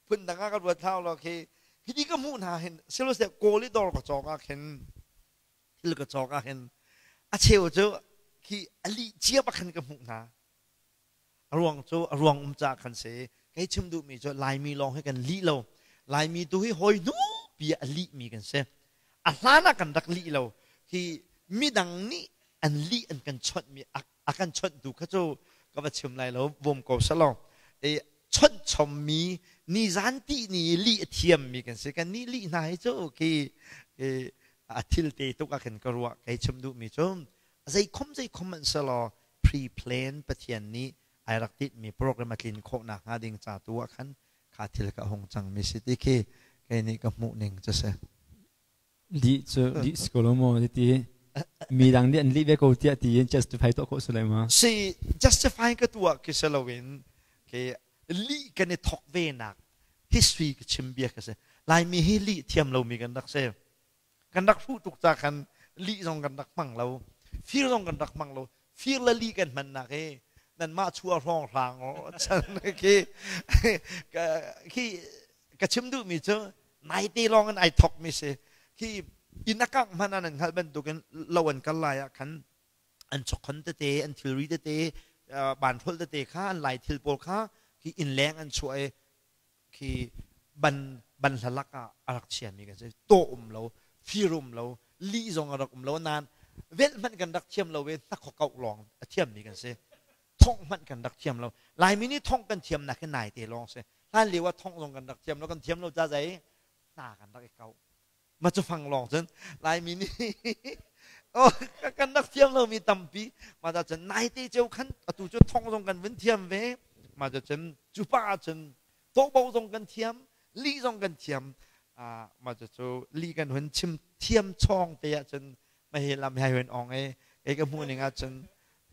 phun dang ah ka ruat thlau lo. Khi khi ti ka hmuh hna hin silose kawl i dawr ka cawk ah khin thil ka cawk ah hin a cheu cu khi a lih cia bak khan ka hmuh hna. A ruang cu a ruang um ca khan si. Kei chim duhmi cu Laimi lawng hi kan lih lo. Laimi tu hi hawi hnu pi a lih mi kan si. A hlan ah kan rak lih lo. Hi midang nih an lih an kan chawnh mi a kan chawnhtu kha cu ka va chim lai lo bawm ko selaw e chawnh chommi nizan ti ni lih a thiammi kan si. Kan nih lih hna hi cu khi a thil te tuk ah khin ka ruah. Kei chim duhmi cu zei khom zei khom an selaw pre-plan Pathian nih ai rak titmi program a tlin khawhnak hnga ding ca tu ah khan kha thil ka hung cangmi si ti khi kei nih ka hmuh ning cu si. Lih cu lih si ko lo maw ti mi dang nih an lih ve ko tiah ti in justify tuah khawh si lai ma? Si justify ka tuah khi si loin khi lih kan i thok ve nak history ka chim bia ka si. Laimi hi lih thiam lomi kan rak si. Kan rak hruh tuk ca khan lih zong kan rak hmang lo, fir zong kan rak hmang lo. Fir le lih kan hman nak hi nan mah chua hrawng hrang chan khi khi ka chim duhmi cu naite lawng in ai thok mi si. Khi inn a kangh hmanh ah nan hngalh bantukin lo an kal lai ah khan an chokkhon tete an thilri tete banhrolh tete kha an lai thil pawl kha khi inn leng an chuah i khi ban ban hlalak ah a rak chiami kan si. Tawh um lo, fir um lo, lih zong a rak um lo nain velh hmanh kan rak thiam lo i hnakhaw kauh lawng a thiammi kan si. Thongh hmanh kan rak thiam lo. Laimi nih thongh kan thiamnak hi naite lawng si. Hlan lio ah thongh zong kan rak thiam lo. Kan thiam lo ca zei hna kan rak i kauh. Ma cu fang lawng cun Laimi nih oh kan rak thiam lomi tampi. Ma ta cun naite ceu khan atu cu thong zong kan vun thiam ve. Ma cu cun cu pa cun tawhbo zong kan thiam, lih zong kan thiam. Ma cu cu lih kan hun chim thiam chawng te ahcun ma hi lam hai hun ong e kei ka hmuh ning ahcun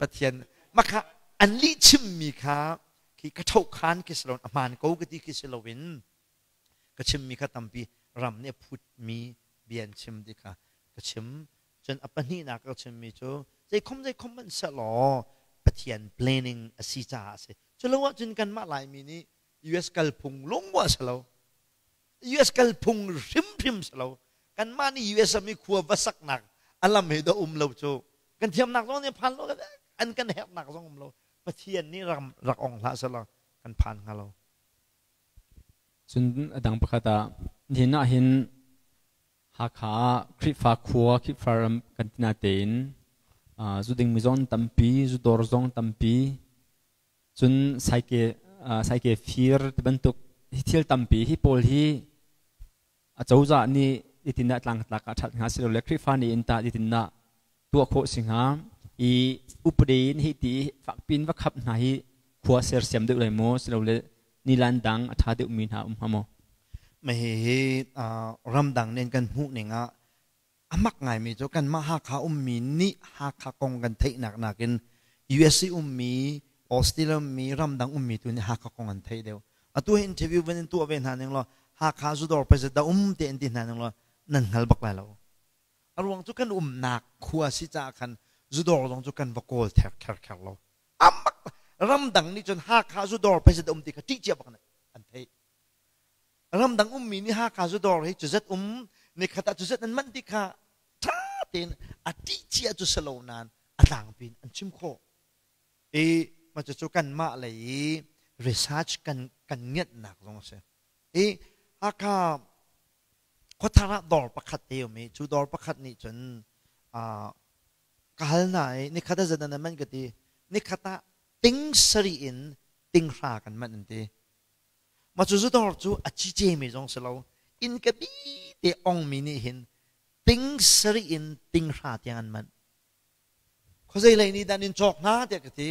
Pathian makha an lih chimmi kha khi ka tho khan khi si lo a hmaan ko ka ti khi si loin ka chimmi kha tampi ram nih a phutmi bia an chim ti kha ka chim. Cun a pahnihnak ka chimmi cu zeikhom zeikhom hmanh sehlaw Pathian planning a si caah a si. Culo ahcun kanmah Laimi nih US kalphung lungmuah si lo, US kalphung hrimhrim si lo. Kanmah nih US ram i khua va saknak a lam he dah um lo cu. Kan thiamnak zong nih phan lo, an kan herhnak zong um lo. Pathian nih ram rak ong hlah selaw kan phan hnga lo. Cun a dang pakhat ah nihin ah hin Hakha ah Khrihfa khua, Khrihfa ram kan ti natein zu dingmi zong tampi, zu dawr zong tampi, cun saike saike fir ti bantuk hi thil tampi hi pawl hi a cozah nih itin ah tlangtlak ah ṭhat hnga silole Khrihfa nih in tah itin ah tuah khawh si hnga i upade in hi ti fakpi in va khap hna hi khua sersiam deuh lai maw silole nilan dang a ṭha deuhmi hna um hnga maw? Mah hihi ramdang nih kan hmuh ning ah a mak ngaimi cu kanmah Hakha ummi nih Hakha kong kan theihnak nakin USA ummi, Australia ummi, ramdang ummi tu nih Hakha kong an theih deuh. Atu hi interview van in tuah ve hna ning law Hakha zudawr president dah um te in ti hna ning law nan hngal bak lai lo. A ruang cu kan umnak khua si caah khan zudawr zong cu kan va kawl ther kher kher lo. Amak ramdang nih cun Hakha zudawr president um ti kha ṭih cia bak an theih. Ramdang ummi nih Hakha zudawr hi cuzat um nikhat ah cuzat an manh ti kha ṭha tein a ṭih cia cu si lo nain a tlangpi in an chim khawh. I mah cucu kanmah lei i research kan kan ngiatnak zong a si. I Hakha khuathar ah dawr pakhat te um i cu dawr pakhat nih cun ka hal hna i nikhat ah zat nan manh ka ti. Nikhat ah ting sarih in ting hra kan manh an ti. Mah cu zudawr cu a cicemi zong si lo. Inn ka bi te ongmi nih hin ting sarih in ting hra tiang an manh. Khuazei lei nih dah in cawk hna tiah ka ti.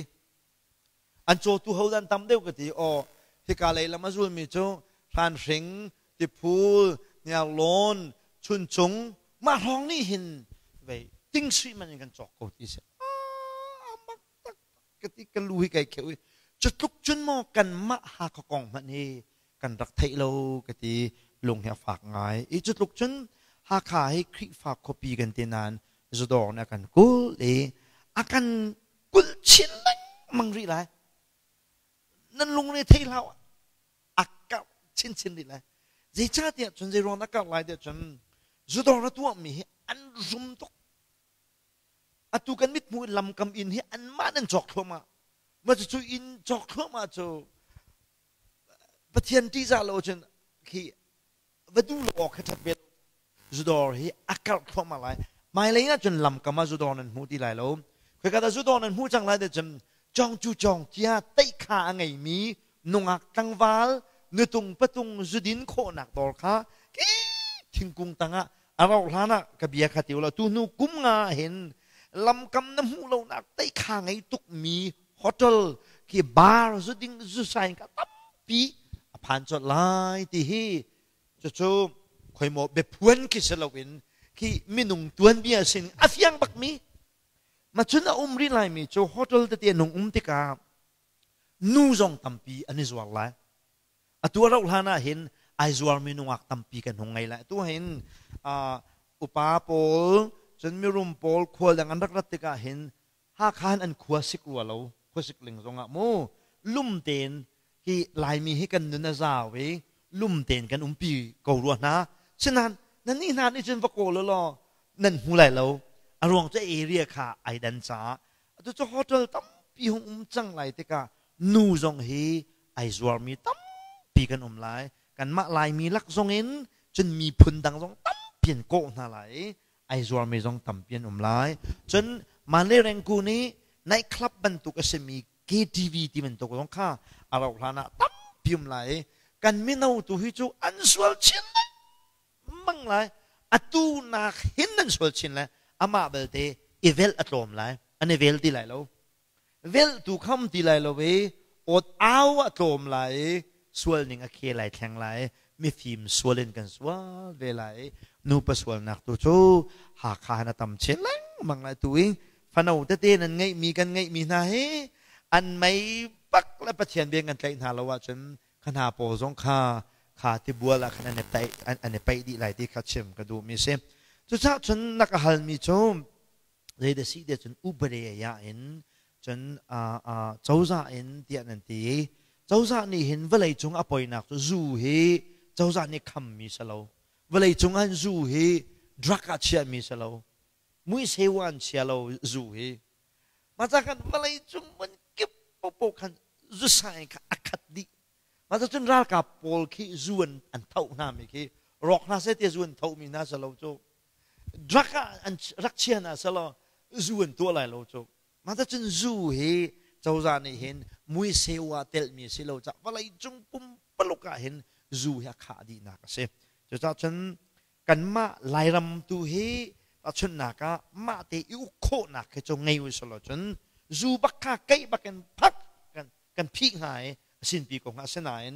An cawtu ho dah an tam deuh ka ti. Aw, hika lei lam a zulmi cu Hranhring, Tiphul, Hniarlawn, Chuncung, mah hrawng nih hin vei ting sui man in kan cawk ko ti si. Ah, mak tak ka ti ka lu hi kai kheu i cu tluk cun maw kanmah Hakha kong hmanh hi kan rak theih lo ka ti lung hi a fak ngai i cu tluk cun Hakha hi Khrihfa khuapi kan ti nain zudawr nih a kan kulh i a kan kulh chin lengmang rih lai nan lungre thei hlah a karh chinchin rih lai zeicahtiah cun zei ruang dah karh lai tiah cun zudawr a tuahmi hi an rum tuk Atu kan mithmuh in lamkam inn hi anmah nan cawk thluahmah. Mah cucu inn cawk thluahmah cu Pathian ṭihzah lo cun khi va duh lo awk khi ṭhat ve lo. Zudawr hi a karh thluahmah lai. Hmailei ah cun lamkam ah zudawr nan hmu ti lai lo. Khoika dah zudawr nan hmuh cang lai ti cun cawng cu cawng cia teihkha a ngeimi nungak tlangval nutung patung zudin khawhnak dawr kha khi thingkung tangah a rauh hlan ah ka bia kha ti ulaw tu hnu kum nga hin lamkam na hmuh lonak teikha ngei tukmi hotel khi bar zu ding zu sain ka tampi a phan colh lai ti hi cucu khoimaw biaphuan khi si loin khi minung tuanbia sin a fiang bakmi ma cun a um rih laimi cu hotel tete nung um tikah nu zong tampi an i zuar lai. Atu a rauh hlan ah hin ai zuarmi nungak tampi kan hung ngei lai. Atu hin upa pawl cun mirum pawl khual dang an rak rat tikah hin Hakha hin an khua sik rua lo, khuasik ling zongah mu lum tein hi Laimi hi kan nun a zau i lum tein kan umpi ko rua hna. Sinain nannih hna nih cun va kawl law nan hmu lai lo. A ruang cu area kha ai dan caah atu cu hotel tampi hung um cang lai tikah nu zong hi ai zuarmi tampi kan um lai. Kanmah Laimi lak zong in cun miphun dang zong tampi an kawh hna lai i ai zuarmi zong tampi an um lai. Cun Male Rengku nih night club bantuk a simi KTV ti bantuk zong kha a rauh hlan ah tampi um lai i kan mino tu hi cu an sual chin lengmang lai. Atu nak hin nan sual chin lai. Amah belte i velh a tlawm lai. An i vel ti lai lo. Velh tu kham ti lai lo i awt au a tlawm lai i sual ning a khe lai thleng lai. Mifim sual in kan sual ve lai i nupa sualnak tu cu Hakha han a tam chin lengmang lai tu i fano tete nan ngeihmi kan ngeihmi hna hi an mei bak le Pathian bia kan tlaih hna lo ahcun kha hna pawl zong kha kha tibual ah khan an i taih an i paih dih lai ti kha chim ka duhmi si. Cucaah cun na ka halmi cu zei si te cun upade ya in cun cozah in tiah nan ti i cozah nih hin vawlei cung a poinak cu zu hi cozah nih khammi si lo. Vawlei cung ah zu hi drug ah chiahmi si lo. Muiseu an chia lo zu hi. Mah ca khan vawlei cung hmun kip popo khan zusai kha a khat dih. Mah cun ralkap pawl khi zu an an tho hna mi khi rawk hna seh ti zu an tho mi hna si lo cu. Drug ah an rak chia hna selaw zu an tuah lai lo cu. Mah cun zu hi cozah nih hin muiseu ah telhmi si lo cah vawlei cung pumpaluk ah hin zu hi a khah dihnak a si. Cucaah cun kanmah Lairam tu hi tahchunhnak ah mah te i uk khawhnak khi cu ngei u selaw cun zu bak kha keih bak in phak kan kan phih hnga i a sinpi ko hnga. Asinain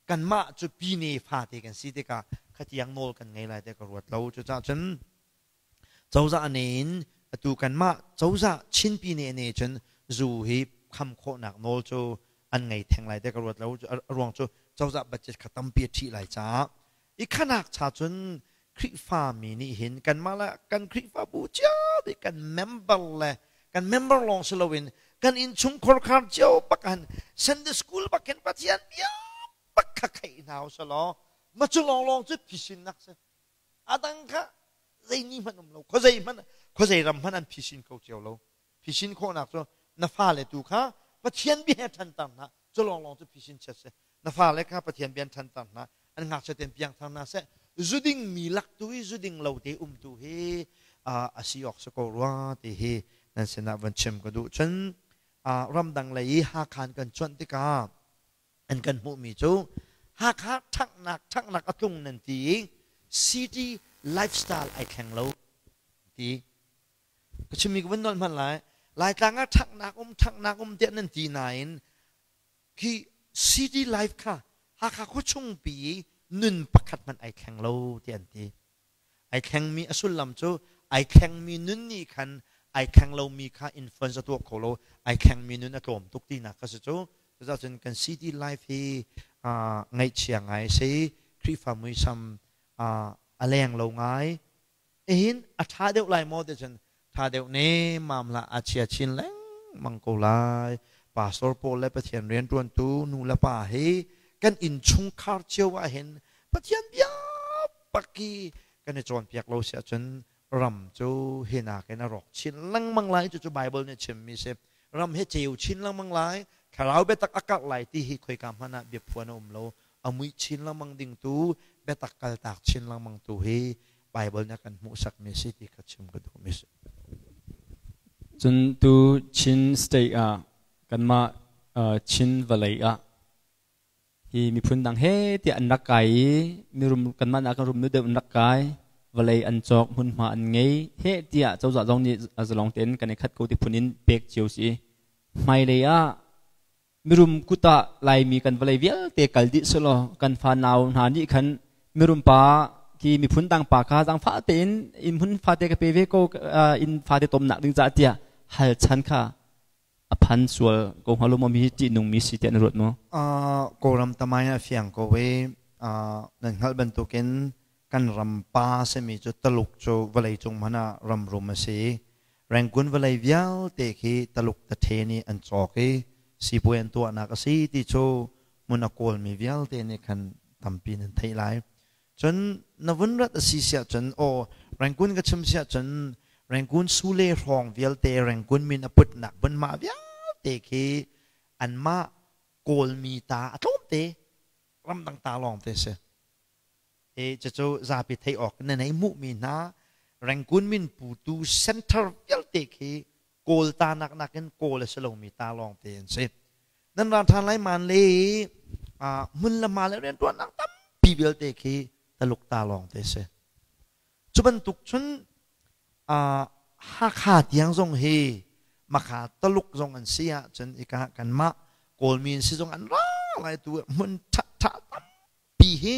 kanmah cu pine fate kan si tikah khatiang nawl kan ngei lai te ka ruat lo. Cucaah cun cozah ne in atu kanmah cozah Chin pine ne cun zu hi kham khawhnak nawl cu an ngei theng lai te ka ruat lo. A ruang cu cozah budget kha tampi a ṭhih lai caah. I khanak cha cun Khrihfa mi nih hin kanmah le kan Khrihfabu cio nih kan member le kan member lawng si loin kan innchung khorkhar cio bak han Sunday school bak hin Pathian bia bak kha kheih hna u selaw ma cu lawnglawng cu phisin nak si. Adang kha zei ni hmanh um lo, khuazei hmanh, khuazei ram hmanh an phisin ko cio lo. Phisin khawhnak cu na fale tu kha Pathian bia he ṭhanter hna. Cu lawnglawng cu phisin chiat si. Na fale kha Pathian bia in ṭhanter hna. An ngakchia tein piangthar hna seh. Zu ding mi lak tu hi zu ding lo te um tu hi a si awk si ko rua ti hi nan sinah van chim ka duh. Cun ramdang lei i Hakha kan cuanh tikah an kan hmuhmi cu Hakha ṭhanghnak ṭhanghnak a tlung nan ti i city lifestyle ai thleng lo ti. Ka chimmi ka vun nolh hmanh lai. Laitlang ah ṭhanghnak um, ṭhanghnak um tiah nan ti nain khi city life kha Hakha khuachungpi i nun pakhat hmanh ai thleng lo tiah an ti. Ai thlengmi a sullam cu ai thlengmi nun nih khan ai thleng lomi kha influence a tuah kho lo. Ai thlengmi nun a tlawm tuk tinak kha si cu. Cucaah cun kan city life hi ngaihchia ngai a si. Khrihfa muisam a leng lo ngai. Ehin a ṭha deuh lai maw ti cun ṭha deuh nemmam hlah, a chia chin lengmang ko lai. Pastor pawl le Pathian rianṭuantu nu le pa hi kan innchungkhar cio ah hin Pathian bia bak hi kan i cawnpiak lo si ahcun ram cu hi nakin a rawk chin lengmang lai. Cucu Bible nih a chimmi si. Ram hi ceu chin lengmang lai, thlarau biatak a karh lai ti hi khoika hmanh ah biaphuan a um lo. A muih chin lengmang ding tu, biatak kaltak chin lengmang tu hi Bible nih a kan hmuhsakmi si ti kha chim ka duhmi si. Cun tu Chin state ah kanmah Chin vawlei ah hi miphun dang he tiah an rak kai i mirum kanmah nak rum nu deuh an rak kai, vawlei an cawk, hmunhma an ngei he tiah cozah zong nih zalong tein kan i khat ko ti phun in pek cio si. Hmailei ah mirum kut ah Laimi kan vawlei vialte kal dih selaw kan fa nau hna nih khan mirum pa khi miphun dang pa kha zaangfah tein inn hmun fate ka pe ve ko, inn fate tomnak ding caah tiah hal chan kha a phan sual ko hnga lo maw? Mi ṭihnungmi si tiah na ruat maw? Kawlram tamai a fiang ko i nan hngalh bantukin kan ram pa simi cu Taluk cu vawleicung hmanh ah ram rum a si. Rangoon vawlei vialte khi Taluk tathe nih an cawk i sipuai an tuahnak a si ti cu hmun a kawlmi vialte nih khan tampi nan theih lai. Cun na vun rat a si siah cun aw Rangoon ka chim siah cun Rangoon sule hrawng vialte Rangoon min a putnak hmunhma vialte khi anmah Kawlmi ta a tlawmte, ramdang ta lawngte si. E cucu zapi theih awk na nei hmuhmi hna Rangoon min putu center vialte khi Kawl ta nak nakin Kawl a si lomi ta lawngte an si. Nan ra ṭhan lai man le hmun le ma le rianṭuannak tampi vialte khi Taluk ta lawngte si. Cu bantuk cun Hakha tiang zong hi Makha Taluk zong an si ahcun ika kanmah Kawlmi an si zong an ra lai tu hmun ṭhaṭha tampi hi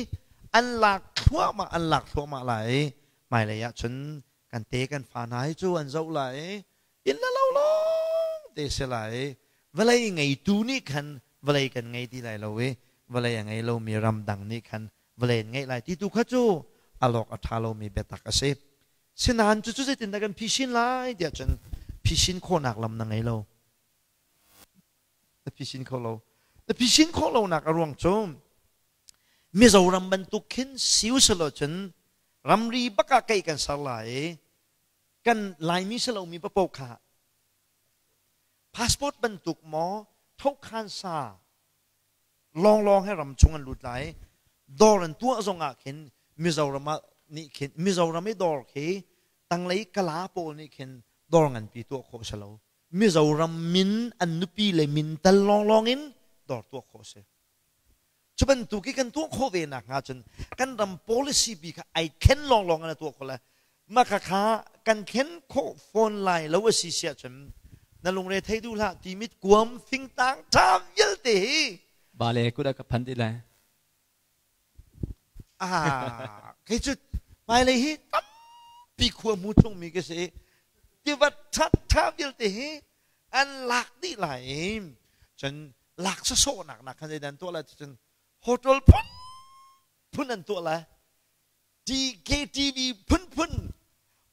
an lak thluahmah an lak thluahmah lai i hmailei ahcun kan te kan fa hna hi cu an zoh lai i inn le lo lawng te si lai i vawlei ngeitu nih khan vawlei kan ngei ti lai lo i vawlei a ngei lomi ramdang nih khan vawlei an ngeih lai ti tu kha cu alawk a ṭha lomi biatak a si. Sinain cucu zeitindah kan phisin lai tiah cun phisin khawhnak lam na ngei lo. Na phisin kho lo. Na phisin khawh lonak a ruang cu Mizoram bantuk khin siu selaw cun ramri bak ah keih kan ser lai i kan Laimi si lomi papoh kha passport bantuk maw thokhan sa lawnglawng he ram chung an lut lai. Dawr an tuah zong ah khin Mizoram ah nih khin Mizoram i dawr khi tanglei Kala pawl nih khin dawr nganpi tuah khawh si lo. Mizoram min an nupi le min tal lawnglawng in dawr tuah khawh si. Cu bantuk i kan tuah khawh ve nak hnga cun kan ram policy pi kha ai khen lawnglawng in a tuah khawh lai. Mah kha kan khen khawh fawn lai lo a si siah cun na lungre thei duh hlah timit kuam fingtang ṭha vialte hi Ba le kut a ka phan ti lai. Ah, kei cu hmailei hi tampi khua hmu chungmi ka si. Tiva ṭha ṭha vialte hi an lak dih lai i cun lak sawsawhnak nak khan zeidah an tuah lai cun hotel phun phun an tuah lai. TKTV phunphun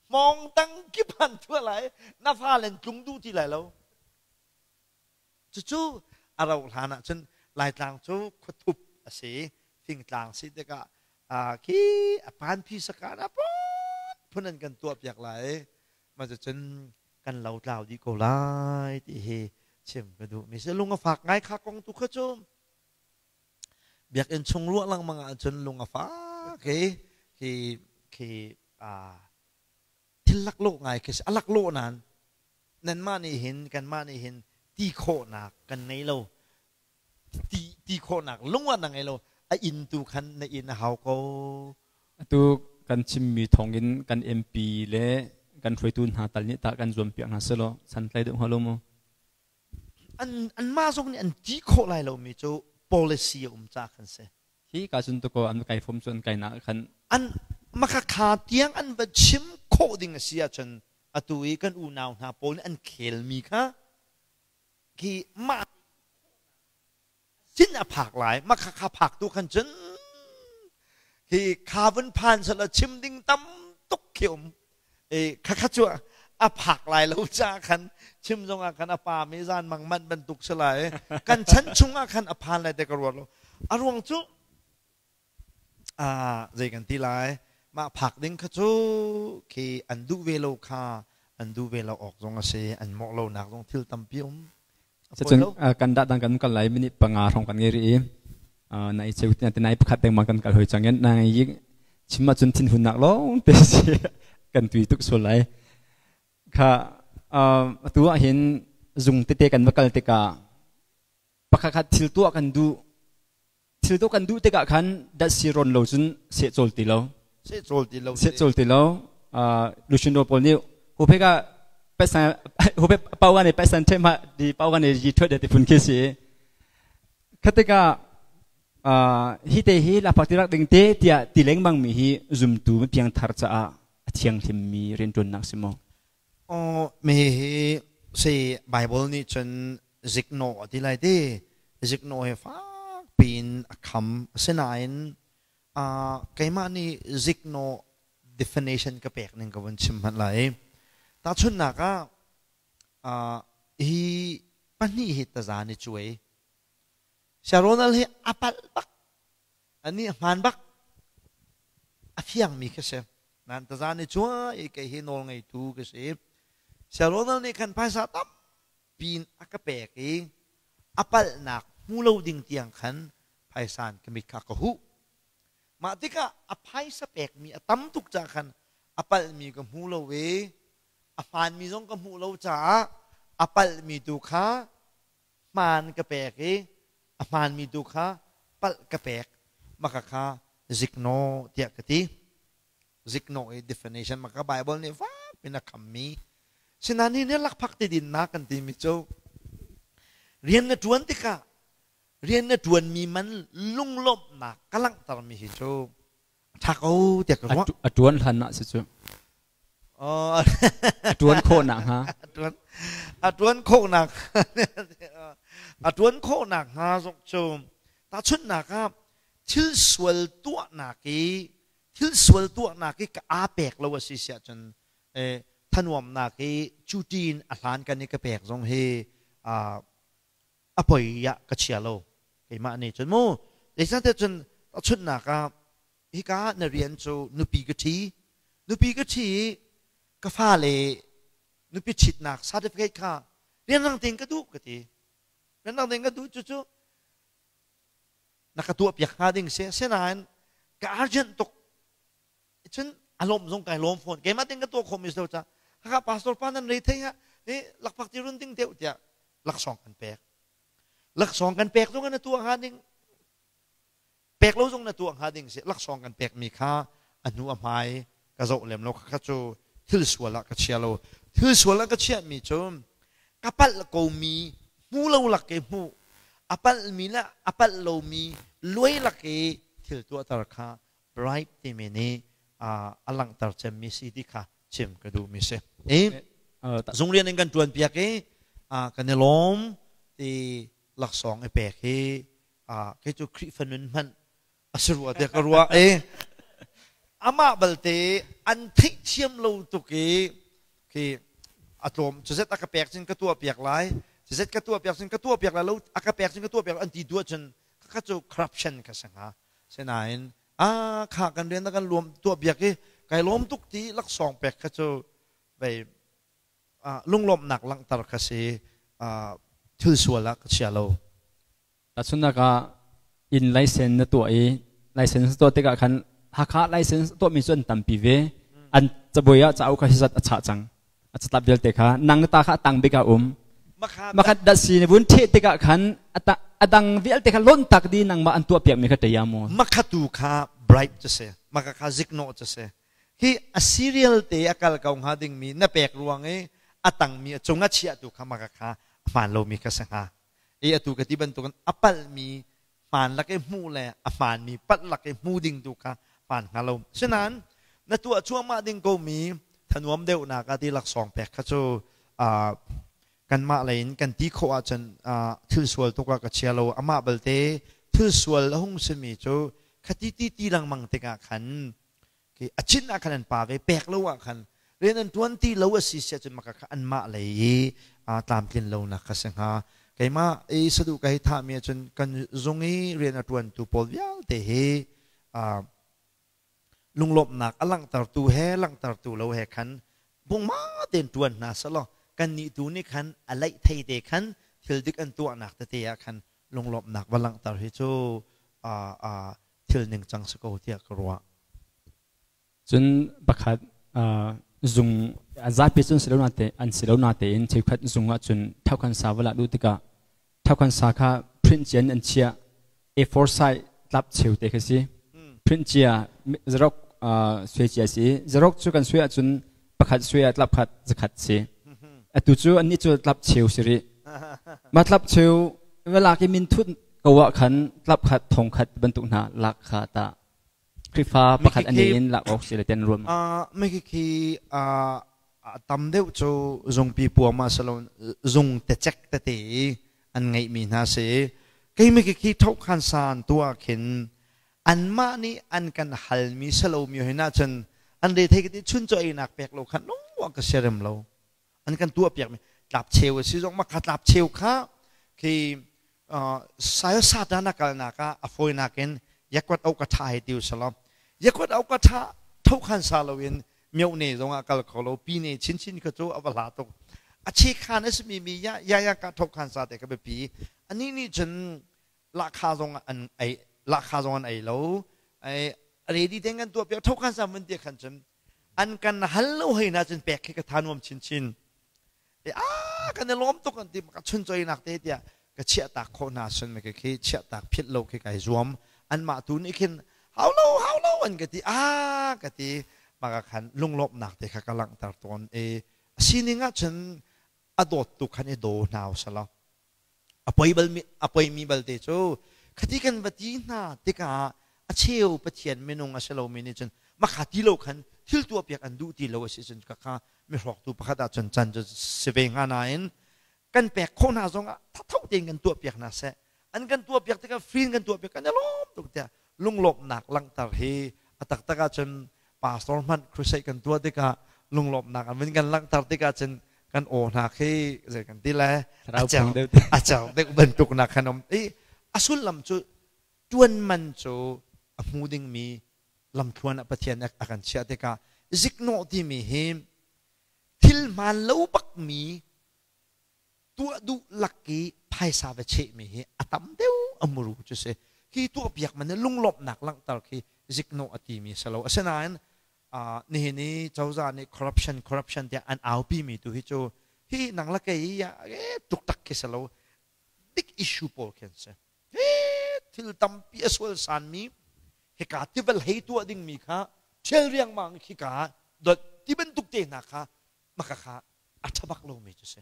hmawng tang kip an tuah lai na fale an tlung duh ti lai lo cucu a rauh hlan ah cun Laitlang cu khuathup a si fingtlang si tikah khi a panphi sakan a phun an kan tuah piak lai mah cucun kan lo tlau dih ko lai ti hi chim ka duh mi si lung a fak ngai kha kong tu kha cu Biakinn chung ruah lengmang ahcun lung a fak i khi khi thil laklawh ngai khi si. A laklawh nain nanmah nih hin kanmah nih hin ti khawhnak kan ngei lo. Ti ti khawhnak lung ah na ngei lo. A inn tu khan na inn a hau ko. Atu kan chimmi thawngin kan MP le kan hruaitu hna tal nih tah kan zuampiak hna selaw santlai deuh hnga lo maw? An anmah zong nih an ti khawh lai lomi cu policy a um ca khan si. Hi ka cun tuko an kai fom cu an kai nak khan an makha tiang an va chim khawh ding a si ahcun atu i kan unau hna pawl nih an khelmi kha khi mah sin a phak lai mah kha kha phak tu khan cun hi kha vun phan sala chim ding tam tuk khi um e kha kha chu a phak lai lo cha khan chim zong ah khan a pa mi zan mang man bantuk si lai kan chan chung ah khan a phan lai te ka ruat lo a ruang cu a zei kan ti lai mah phak ding kha cu khi an duh ve lo kha an duh ve lo awk zong a si an mawh lo nak zong thil tampi um. Cun kan dah dang kan kal lai minute 5 hrawng kan ngei rih i na i cheu te nai pakhat dengmang kan kal hoi cang in na i chim ahcun thinhunnak lawng te si kan tui tuk sual lai. Kha atu ah hin zung tete kan va kal tikah pakhat khat thil tuah kan duh thil tuah kan duh tikah khan dat si ron lo cun seh cawl ti lo seh cawl ti lo seh cawl ti lo luchin ro pawl nih hu phe ka paisan hu phe pau ne paisan the ma di pau ne yi thwe de ti phun khi si khatika hi te hi la pak tirak ding te tiah ti lengmang mi hi zumtu piang thar caah a thianghlim mi riantuannak si maw? Oh, mi hi si Bible nih cun ziknawh a ti lai ti. Ziknawh hi fak piin a kham. Asinain keimah nih ziknawh definition ka pek ning ka vun chim hmanh lai. Tahchunhnak ah hi pahnih hi taza ni cuai. Sia Ronald hi a palh bak. Ani a hmaan bak. A fiangmi khi si. Nan taza ni cuai i kei hi nawl ngeitu ka si. Sia Ronald nih khan phaisa tampi in a ka pek i a palhnak hmu lo ding tiang khan phaisa in ka mit kha ka huh. Mah tikah a phaisa pekmi a tam tuk caah khan a palhmi ka hmu lo i a hmaanmi zong ka hmuh lo caah a palhmi tu kha hmaan ka pek i a hmaanmi tu kha palh ka pek. Maka kha ziknaw tiah ka ti. Ziknawh i definition maka Bible nih fak pin a khammi. Sinain hi nih lakphak ti dinnak kan timi cu rian na ṭuan tikah rian na ṭuanmi man lunglawmhnak ka langhtermi hi cu a ṭha ko tiah ka ruah. A ṭuan hlan ah si cu. A ṭuan khawh nakhnga. A ṭuan khawhnak a ṭuan khawh nakhnga zong cu tahchunhnak ah thil sual tuahnak i thil sual tuahnak i ka aa pek lo a si siah cun thanuamnak i cuti in a hlan kan i ka pek zong hi a poi ah ka chia lo keimah nih cun mu. Zeicahtiah cun tahchunhnak ah hika na rian cu nupi ka ṭhi, nupi ka ṭhi i ka fale nupi ṭhitnak certificate kha rianrang tein ka duh ka ti. Rianrang tein ka duh, cucu na ka tuahpiak hnga ding si. Asinain ka urgent tuk cun a lawm zong kai lawm fawn, keimah tein ka tuah khawhmi si lo caah haka pastor pa nan rei thei ha ni lakphak ti run ding deuh tiah laksawng kan pek. Laksawng kan pek zong na tuah hnga ding, pek lo zong na tuah hnga ding si. Laksawng kan pekmi kha a hnu a hmai ka zoh lem lo. Kha cu thil sual ah ka chia lo. Thil sual ah ka chiahmi cu ka palh komi hmu lo lak ke hmu, a palhmi le a palh lomi luai lak i thil tuahter kha bribe timi nih a langhter cemmi si ti kha chim ka duhmi si. I zung rian in kan ṭuan piak i kan i lawm ti laksawng i pek hi kei cu Khrihfa nun hmanh a si rua tiah ka ruah i amah balte an theihthiam lo tuk i khi a tlawm cuzet a ka pek cun ka tuah piak lai, cuzet ka tuah piak cun ka tuah piak lai lo, a ka pek cun ka tuah piak an ti duh ahcun kha cu corruption kha si hnga. Sinain a kha kan rian na kan luam tuah piak i kai lawm tuk ti laksawng pek kha cu vei lunglawmhnak langhter kha si, thil sual ah ka chia lo. Tahchunhnak ah inn license na tuah i license na tuah tikah khan Hakha license tuahmi cu an tampi ve. An cabuai ah cauk kha hizat a chah cang. A catlap vialte kha nang ta kha a tang bik ah um. Makhat dat si ne vun theh tikah khan a dang vialte kha lon tak di nangmah an tuah piakmi kha ṭaya maw? Makhatu kha bribe cu si. Maka kha ziknawh cu si. Hi a serial te a kal ko hnga dingmi na pek ruang i a tangmi a cung a chiahtu kha maka kha a hmaan lomi kha si hnga. I atu ka ti bantukin a palhmi hmaan lak i hmuh le a hmaanmi palh lak i hmu ding tu kha hmaan hnga lo. Sinain na tuah cuahmah ding komi thanuam deuhnak ah ti laksawng pek kha cu kanmah lei in kan ti khawh ahcun thil sual tuk ah ka chia lo. Amah balte thil sual a hung simi cu khati ti ti lengmang tikah khan a chin ah khan an pa ve pek lo ah khan rian an tuan ti lo a si sia cun maka kha anmah lei i tlamtlin lonak kha si hnga. Keimah i sadu ka hei thahmi ahcun kan zung i rian a tuantu pawl vialte hi lunglawmhnak a langhtertu he langhtertu lo he khan bungma tein tuan hna selaw kannih tu nih khan a laih thei te khan thil dik an tuahnak tete ah khan lunglawmhnak va langhter hi cu thil ningcang si ko tiah ka ruah. Cun pakhat zung zapi cun si lo nate an si lo natein cheukhat zung ah cun thokhan sa vala duh tikah thokhan sa kha print cian an chiah, A4 size tlap cheu te kha si, print cia xerox sui cia si. Xerox cu kan sui ahcun pakhat sui ah tlap khat zakhat si. Atu cu annih cu tlap cheu si rih. Mah tlap cheu lak i min thut ko ah khan tlap khat thong khat bantuk hna lak kha ta Khrihfa pakhat ani in lak awk si le ten ruam. Mi khi tam deuh cu zungpi puam ah salo zung te cek tete i an ngeihmi hna si. Kei mi khi thokhan san tu ah khin anmah nih an kan halmi salomi hin ahcun an re thei ka ti chun chaw einak pek lo khan lung ka siarem lo. An kan tuah piakmi tlap cheu a si zong maka tlap cheu kha khi sayo satan a kalnak ah a fawinak in yakwat au ka tha he tiu salam yakwat au ka tha tho khan sa lo in myo ne zong ah kal kho lo pi ne chin chin kha cu a va hla tuk a che khan a simi mi ya ya ya ka tho khan sa te ka biapi. Ani nih cun lahkha zong an ei, lahkha zong an ei lo. Ai ready ten kan tuah piak tho khan sa mun te khan cun an kan hal lo hei na cun pek khi ka tha nuam chin chin e a kan i lawm tuk an ti ka chun choi nak te tiah ka chiah tak khawh hna sun me khi chiah tak phit lo khi kai zuam. Anmah tu nih khin hau lo hau lo an ka ti a ka ti. Maka khan lunglawmhnak te kha ka langhter tawn i a sining ah cun a dawt tu khan i daw hna usalaw a poi bal mi a poi mi balte cu khati kan va ti hna tikah a cheu Pathian minung a si lomi nih cun makha ti lo khan thil tuah piak an duh ti lo a si cun kha mihrawktu pakhat ah cun can cu si ve hnga nain kan pek khawh hna zongah thatho tein kan tuah piak hna seh an kan tuah piak tikah free in kan tuah piak kan i lawm tuk tiah lunglawmhnak langhter hi a taktak ahcun pastor hmanh crusade kan tuah tikah lunglawmhnak an vun kan langhter tikah cun kan aw hna khi zei kan ti le a cer deuh bantuk nak khan um i a sullam cu tuan man cu a hmu dingmi lamthluan ah Pathian a kan chiah tikah ziknawh timi hi thil hmaan lo bakmi tuah duh lak i phaisa va chehmi hi a tam deuh a muru cu si. Hi tuahpiak man hi lunglawmhnak langhter khi ziknawh a timi si lo. Asinain nihin i cozah nih corruption corruption tiah an aupi mi tu hi cu hi nang la kei tuk tak khi si lo. Big issue pawl khi an si. Thil tampi a sual sanmi hika tival hei tuah dingmi kha ṭhial riangmang khika dot ti bantuk te hna kha maka kha a ṭha bak lomi cu si.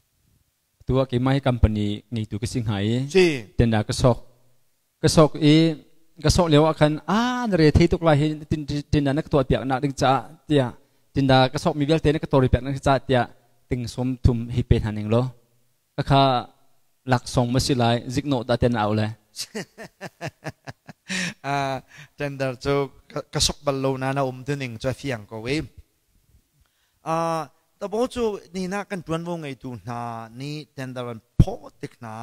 Tu ah keimah hi company ngeitu ka si hnga i tenda ka sok ka sok i ka sok lio ah khan a na re thei tuk lai hi tinda na ka tuah piak nak ding caah tiah tinda ka sok mi vialte na ka tori piak nak caah tiah ting som thum hi pe hna ning law ka kha laksawng ma si lai zikno da ten au le. Tender cu ka sok bal lo na na um tu ning cu a fiang ko i Tabo cu nina kan ṭuanvo ngeitu hna nih tender an phawt tik hna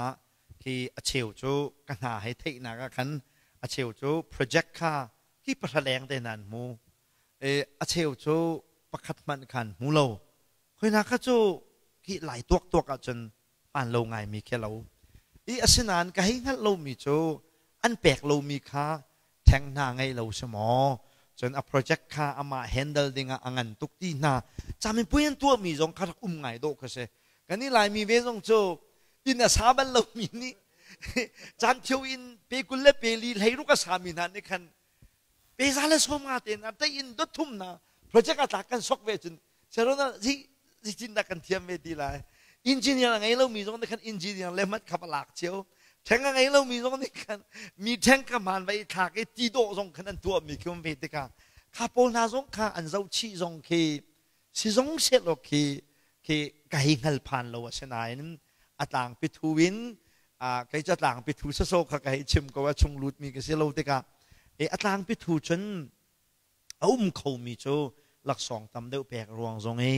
khi a cheu cu ka hna hei theihnak ah khan a cheu cu project kha hi pahra leng te nan hmu a cheu cu pakhat hmanh khan hmu lo khoi kha cu khi lai tuak tuak ahcun hmaan lo ngaimi khi lo i asinain ka hei hngalh lomi cu an pek lomi kha theng hna ngei lo si maw cun a project kha amah handle dingah a ngan tuk ti hna caminpui an tuahmi zong kha rak um ngai dawh kha si kan i Laimi ve zong cu inn a sa bal lomi nih caan thio in pe 20 le pe 4 16 a sami hna nih khan pe 150 te na tei in dot thum na project a tlak kan sok ve cun serona zi zi dah kan thiam ve ti lai engineer a ngei lomi zong nih khan engineer le mat kha lak cio ṭheng a ngei lomi zong nih khan mi ṭheng ka hmaan vai thlak i ti dawh zong khan an tuah mi khi um ve tikah kha pawl hna zong kha an zoh chih zong khi si zong sehlaw khi khi ka hei hngal phan lo a si nain a tlang pithu in kei cu a tlang pithu saso kha ka hei chim ko a chung lut mi ka si lo tikah e a tlang pithu cun a um khomi cu laksawng tam deuh pek ruang zong i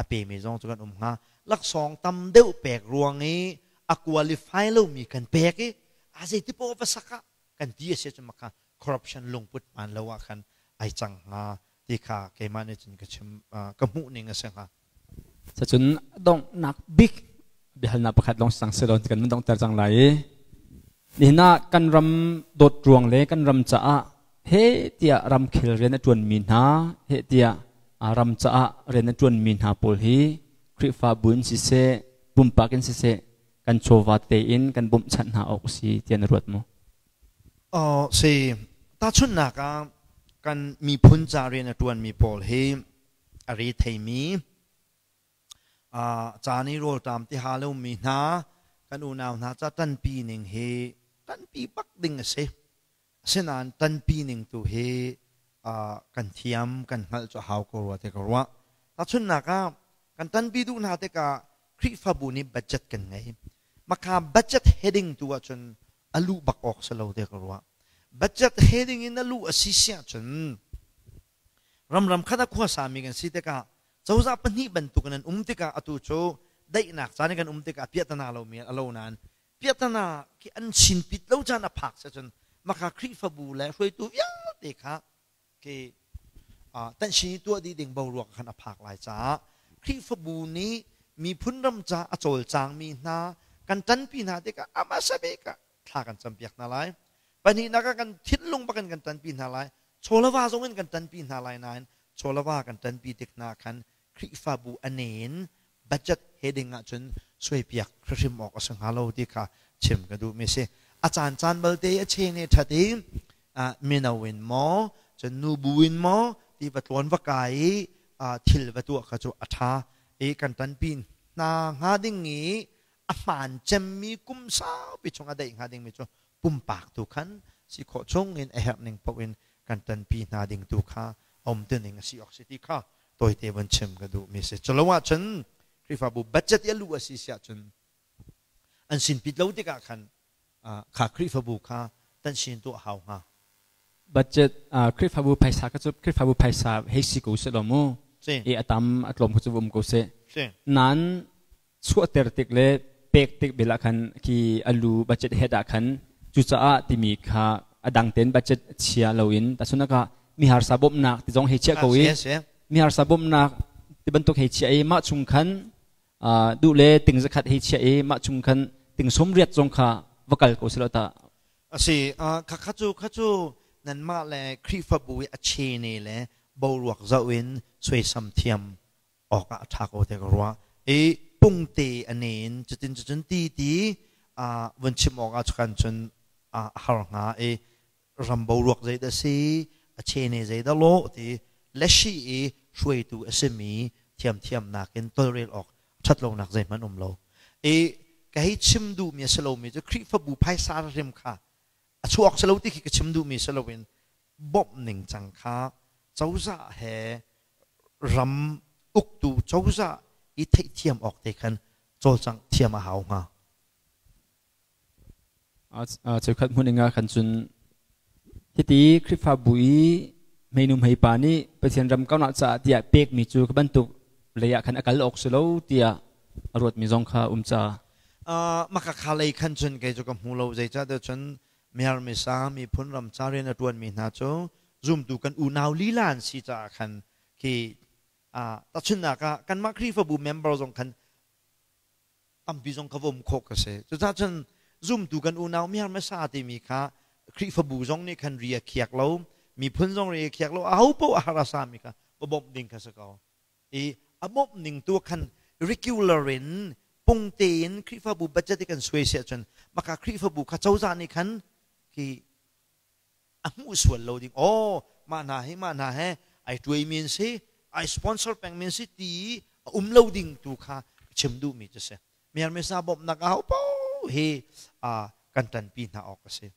a pemi zong cu kan um hnga. Laksawng tam deuh pek ruang i a qualify lomi kan pek i a zeiti paoh va sak ah kan ti a si cun maka corruption lungput hmaan lo ah khan ai cang hnga ti kha keimah nih cun ka chim ka hmuh ning a si hnga. Cun donghnak bik biahalnak pakhat lawng sang selaw kan mun donghter cang lai i nihin ah kan ram dawt ruang le kan ram caah he tiah ramkhel rian a ṭuanmi hna he tiah ram caah rian a ṭuanmi hna pawl hi Khrihfabu in siseh pumpak in siseh kan chawva tein kan bawmhchanh hna awk a si tiah na ruat maw? Si tahchunhnak ah kan miphun ca rian a ṭuanmi pawl hi a re theimi caan i rawlṭam ti ha lomi hna kan unau hna ca ṭanpi ning hi ṭanpi bak ding a si. Asinain ṭanpi ning tu hi kan thiam kan hngalh cu a hau ko rua ti ka ruah. Tahchunhnak ah kan ṭanpi duh hna tikah Khrihfabu nih budget kan ngei. Maka budget heading tu ahcun a luh bak awk si lo ti ka ruah. Budget heading in a luh a si si ahcun ramram khat a khuasami kan si tikah cozah pahnih bantuk in an um tikah atu cu daihnak caan in kan um tikah piahtana lomi a lo nain piahtana khi an chinpit lo caan a phak cun maka Khrihfabu le hruaitu vialte kha khi tanhsin tuah dih ding boruak khan a phak lai caah Khrihfabu nih miphun ram ca a cawlcangmi hna kan ṭanpi hna tikah amah sabik ah thla kan campiak hna lai. Pahnihnak ah kan thinlung bakin kan ṭanpi hna lai. Chawlava zong in kan ṭanpi hna lai nain chawlava kan ṭanpi tik hna khan Khrihfabu a ne in budget heading ahcun suaipiak hrimhrim awk a si hnga lo ti kha chim ka duhmi a si. A caancaan balte a chene ṭhat i mino in maw, cun nubu in maw ti ti va tlawn va kai i thil va tuah kha cu a ṭha i kan ṭanpi hna hnga ding i a hmaan cemmi kum saupi chung a daih hnga dingmi cu pumpak tu khan si khawh chung in a herh ning paoh in kan ṭanpi hna ding tu kha a um tuning a si awk si ti kha tawite vun chim ka duhmi si. Culo ahcun Khrihfabu budget i a luh a si si ahcun an sin pit lo tikah khan kha Khrihfabu kha tan sin tuah hau hnga. Budget Khrihfabu phaisa ka cu Khrihfabu phaisa hei si ko seh law mu. I a tam a tlawm ko cu um ko seh. Nan chuahter tik le pek tik bel ah khan khi alu budget head ah khan cucaah timi kha a dang ten budget chia loin tahchunhnak ah mi harsa bawmhnak ti zong hei chiah ko i mi harsa bawmhnak ti bantuk hei chiah i mah chung khan duh le ting zakhat hei chiah i mah chung khan ting 80 zong kha va kal ko silo ta. Asi kha kha cu kha cu nanmah le Khrihfabu i a chene le boruak zoh in suaisam thiam awk ah a ṭha ko te ka ruah i pungte a ne in cutin cucun ti ti vun chim awk ah kan cun a har hnga i ram boruak zeidah si, a chene zeidah lawh ti leshi i hruaitu a simi thiamthiamnak in tolrel awk ṭhat lonak zeihmanh um lo. I ka hei chim duhmi a si lomi cu Khrihfabu phaisa rim kha a chuak si lo ti khi ka chim duhmi si loin bawmh ning cang kha cozah he ram uktu cozah i theihthiam awk te khan cawlcangh thiam a hau hnga. Cheukhat hmun inga khan cun hiti Khrihfabu i hmeinu hmeipa nih Pathian ram kaunak caah tiah pekmi cu ka bantuk lei ah khan a kal awk si lo tiah a ruatmi zong kha um ca. Maka kha lei khan cun kei cu ka hmu lo, zeicahtiah cun Mer Misa miphun ram ca rian a ṭuanmi hna cu zumtu kan unau lila an si caah khan khi tahchunhnak ah kanmah Khrihfabu member zong khan tampi zong kha vom khawh ka si. Cucaah cun zumtu kan unau miar masa timi kha Khrihfabu zong nih khan ri a khiak lo, miphun zong ri a khiak lo, aho paoh a har a sami kha va bawmh ding kha si ko. I a bawmh ning tu khan regular in pungte in Khrihfabu budget i kan suai si ahcun maka Khrihfabu kha cozah nih khan khi a hmuh sual lo ding, oh, mah hna hi mah hna he ai tuai mi an si, ai sponsor peng mi an si ti a um lo ding tu kha chim duh mi cu si. Miar misa bawmhnak a hau po hi kan tanpi hna awk a si.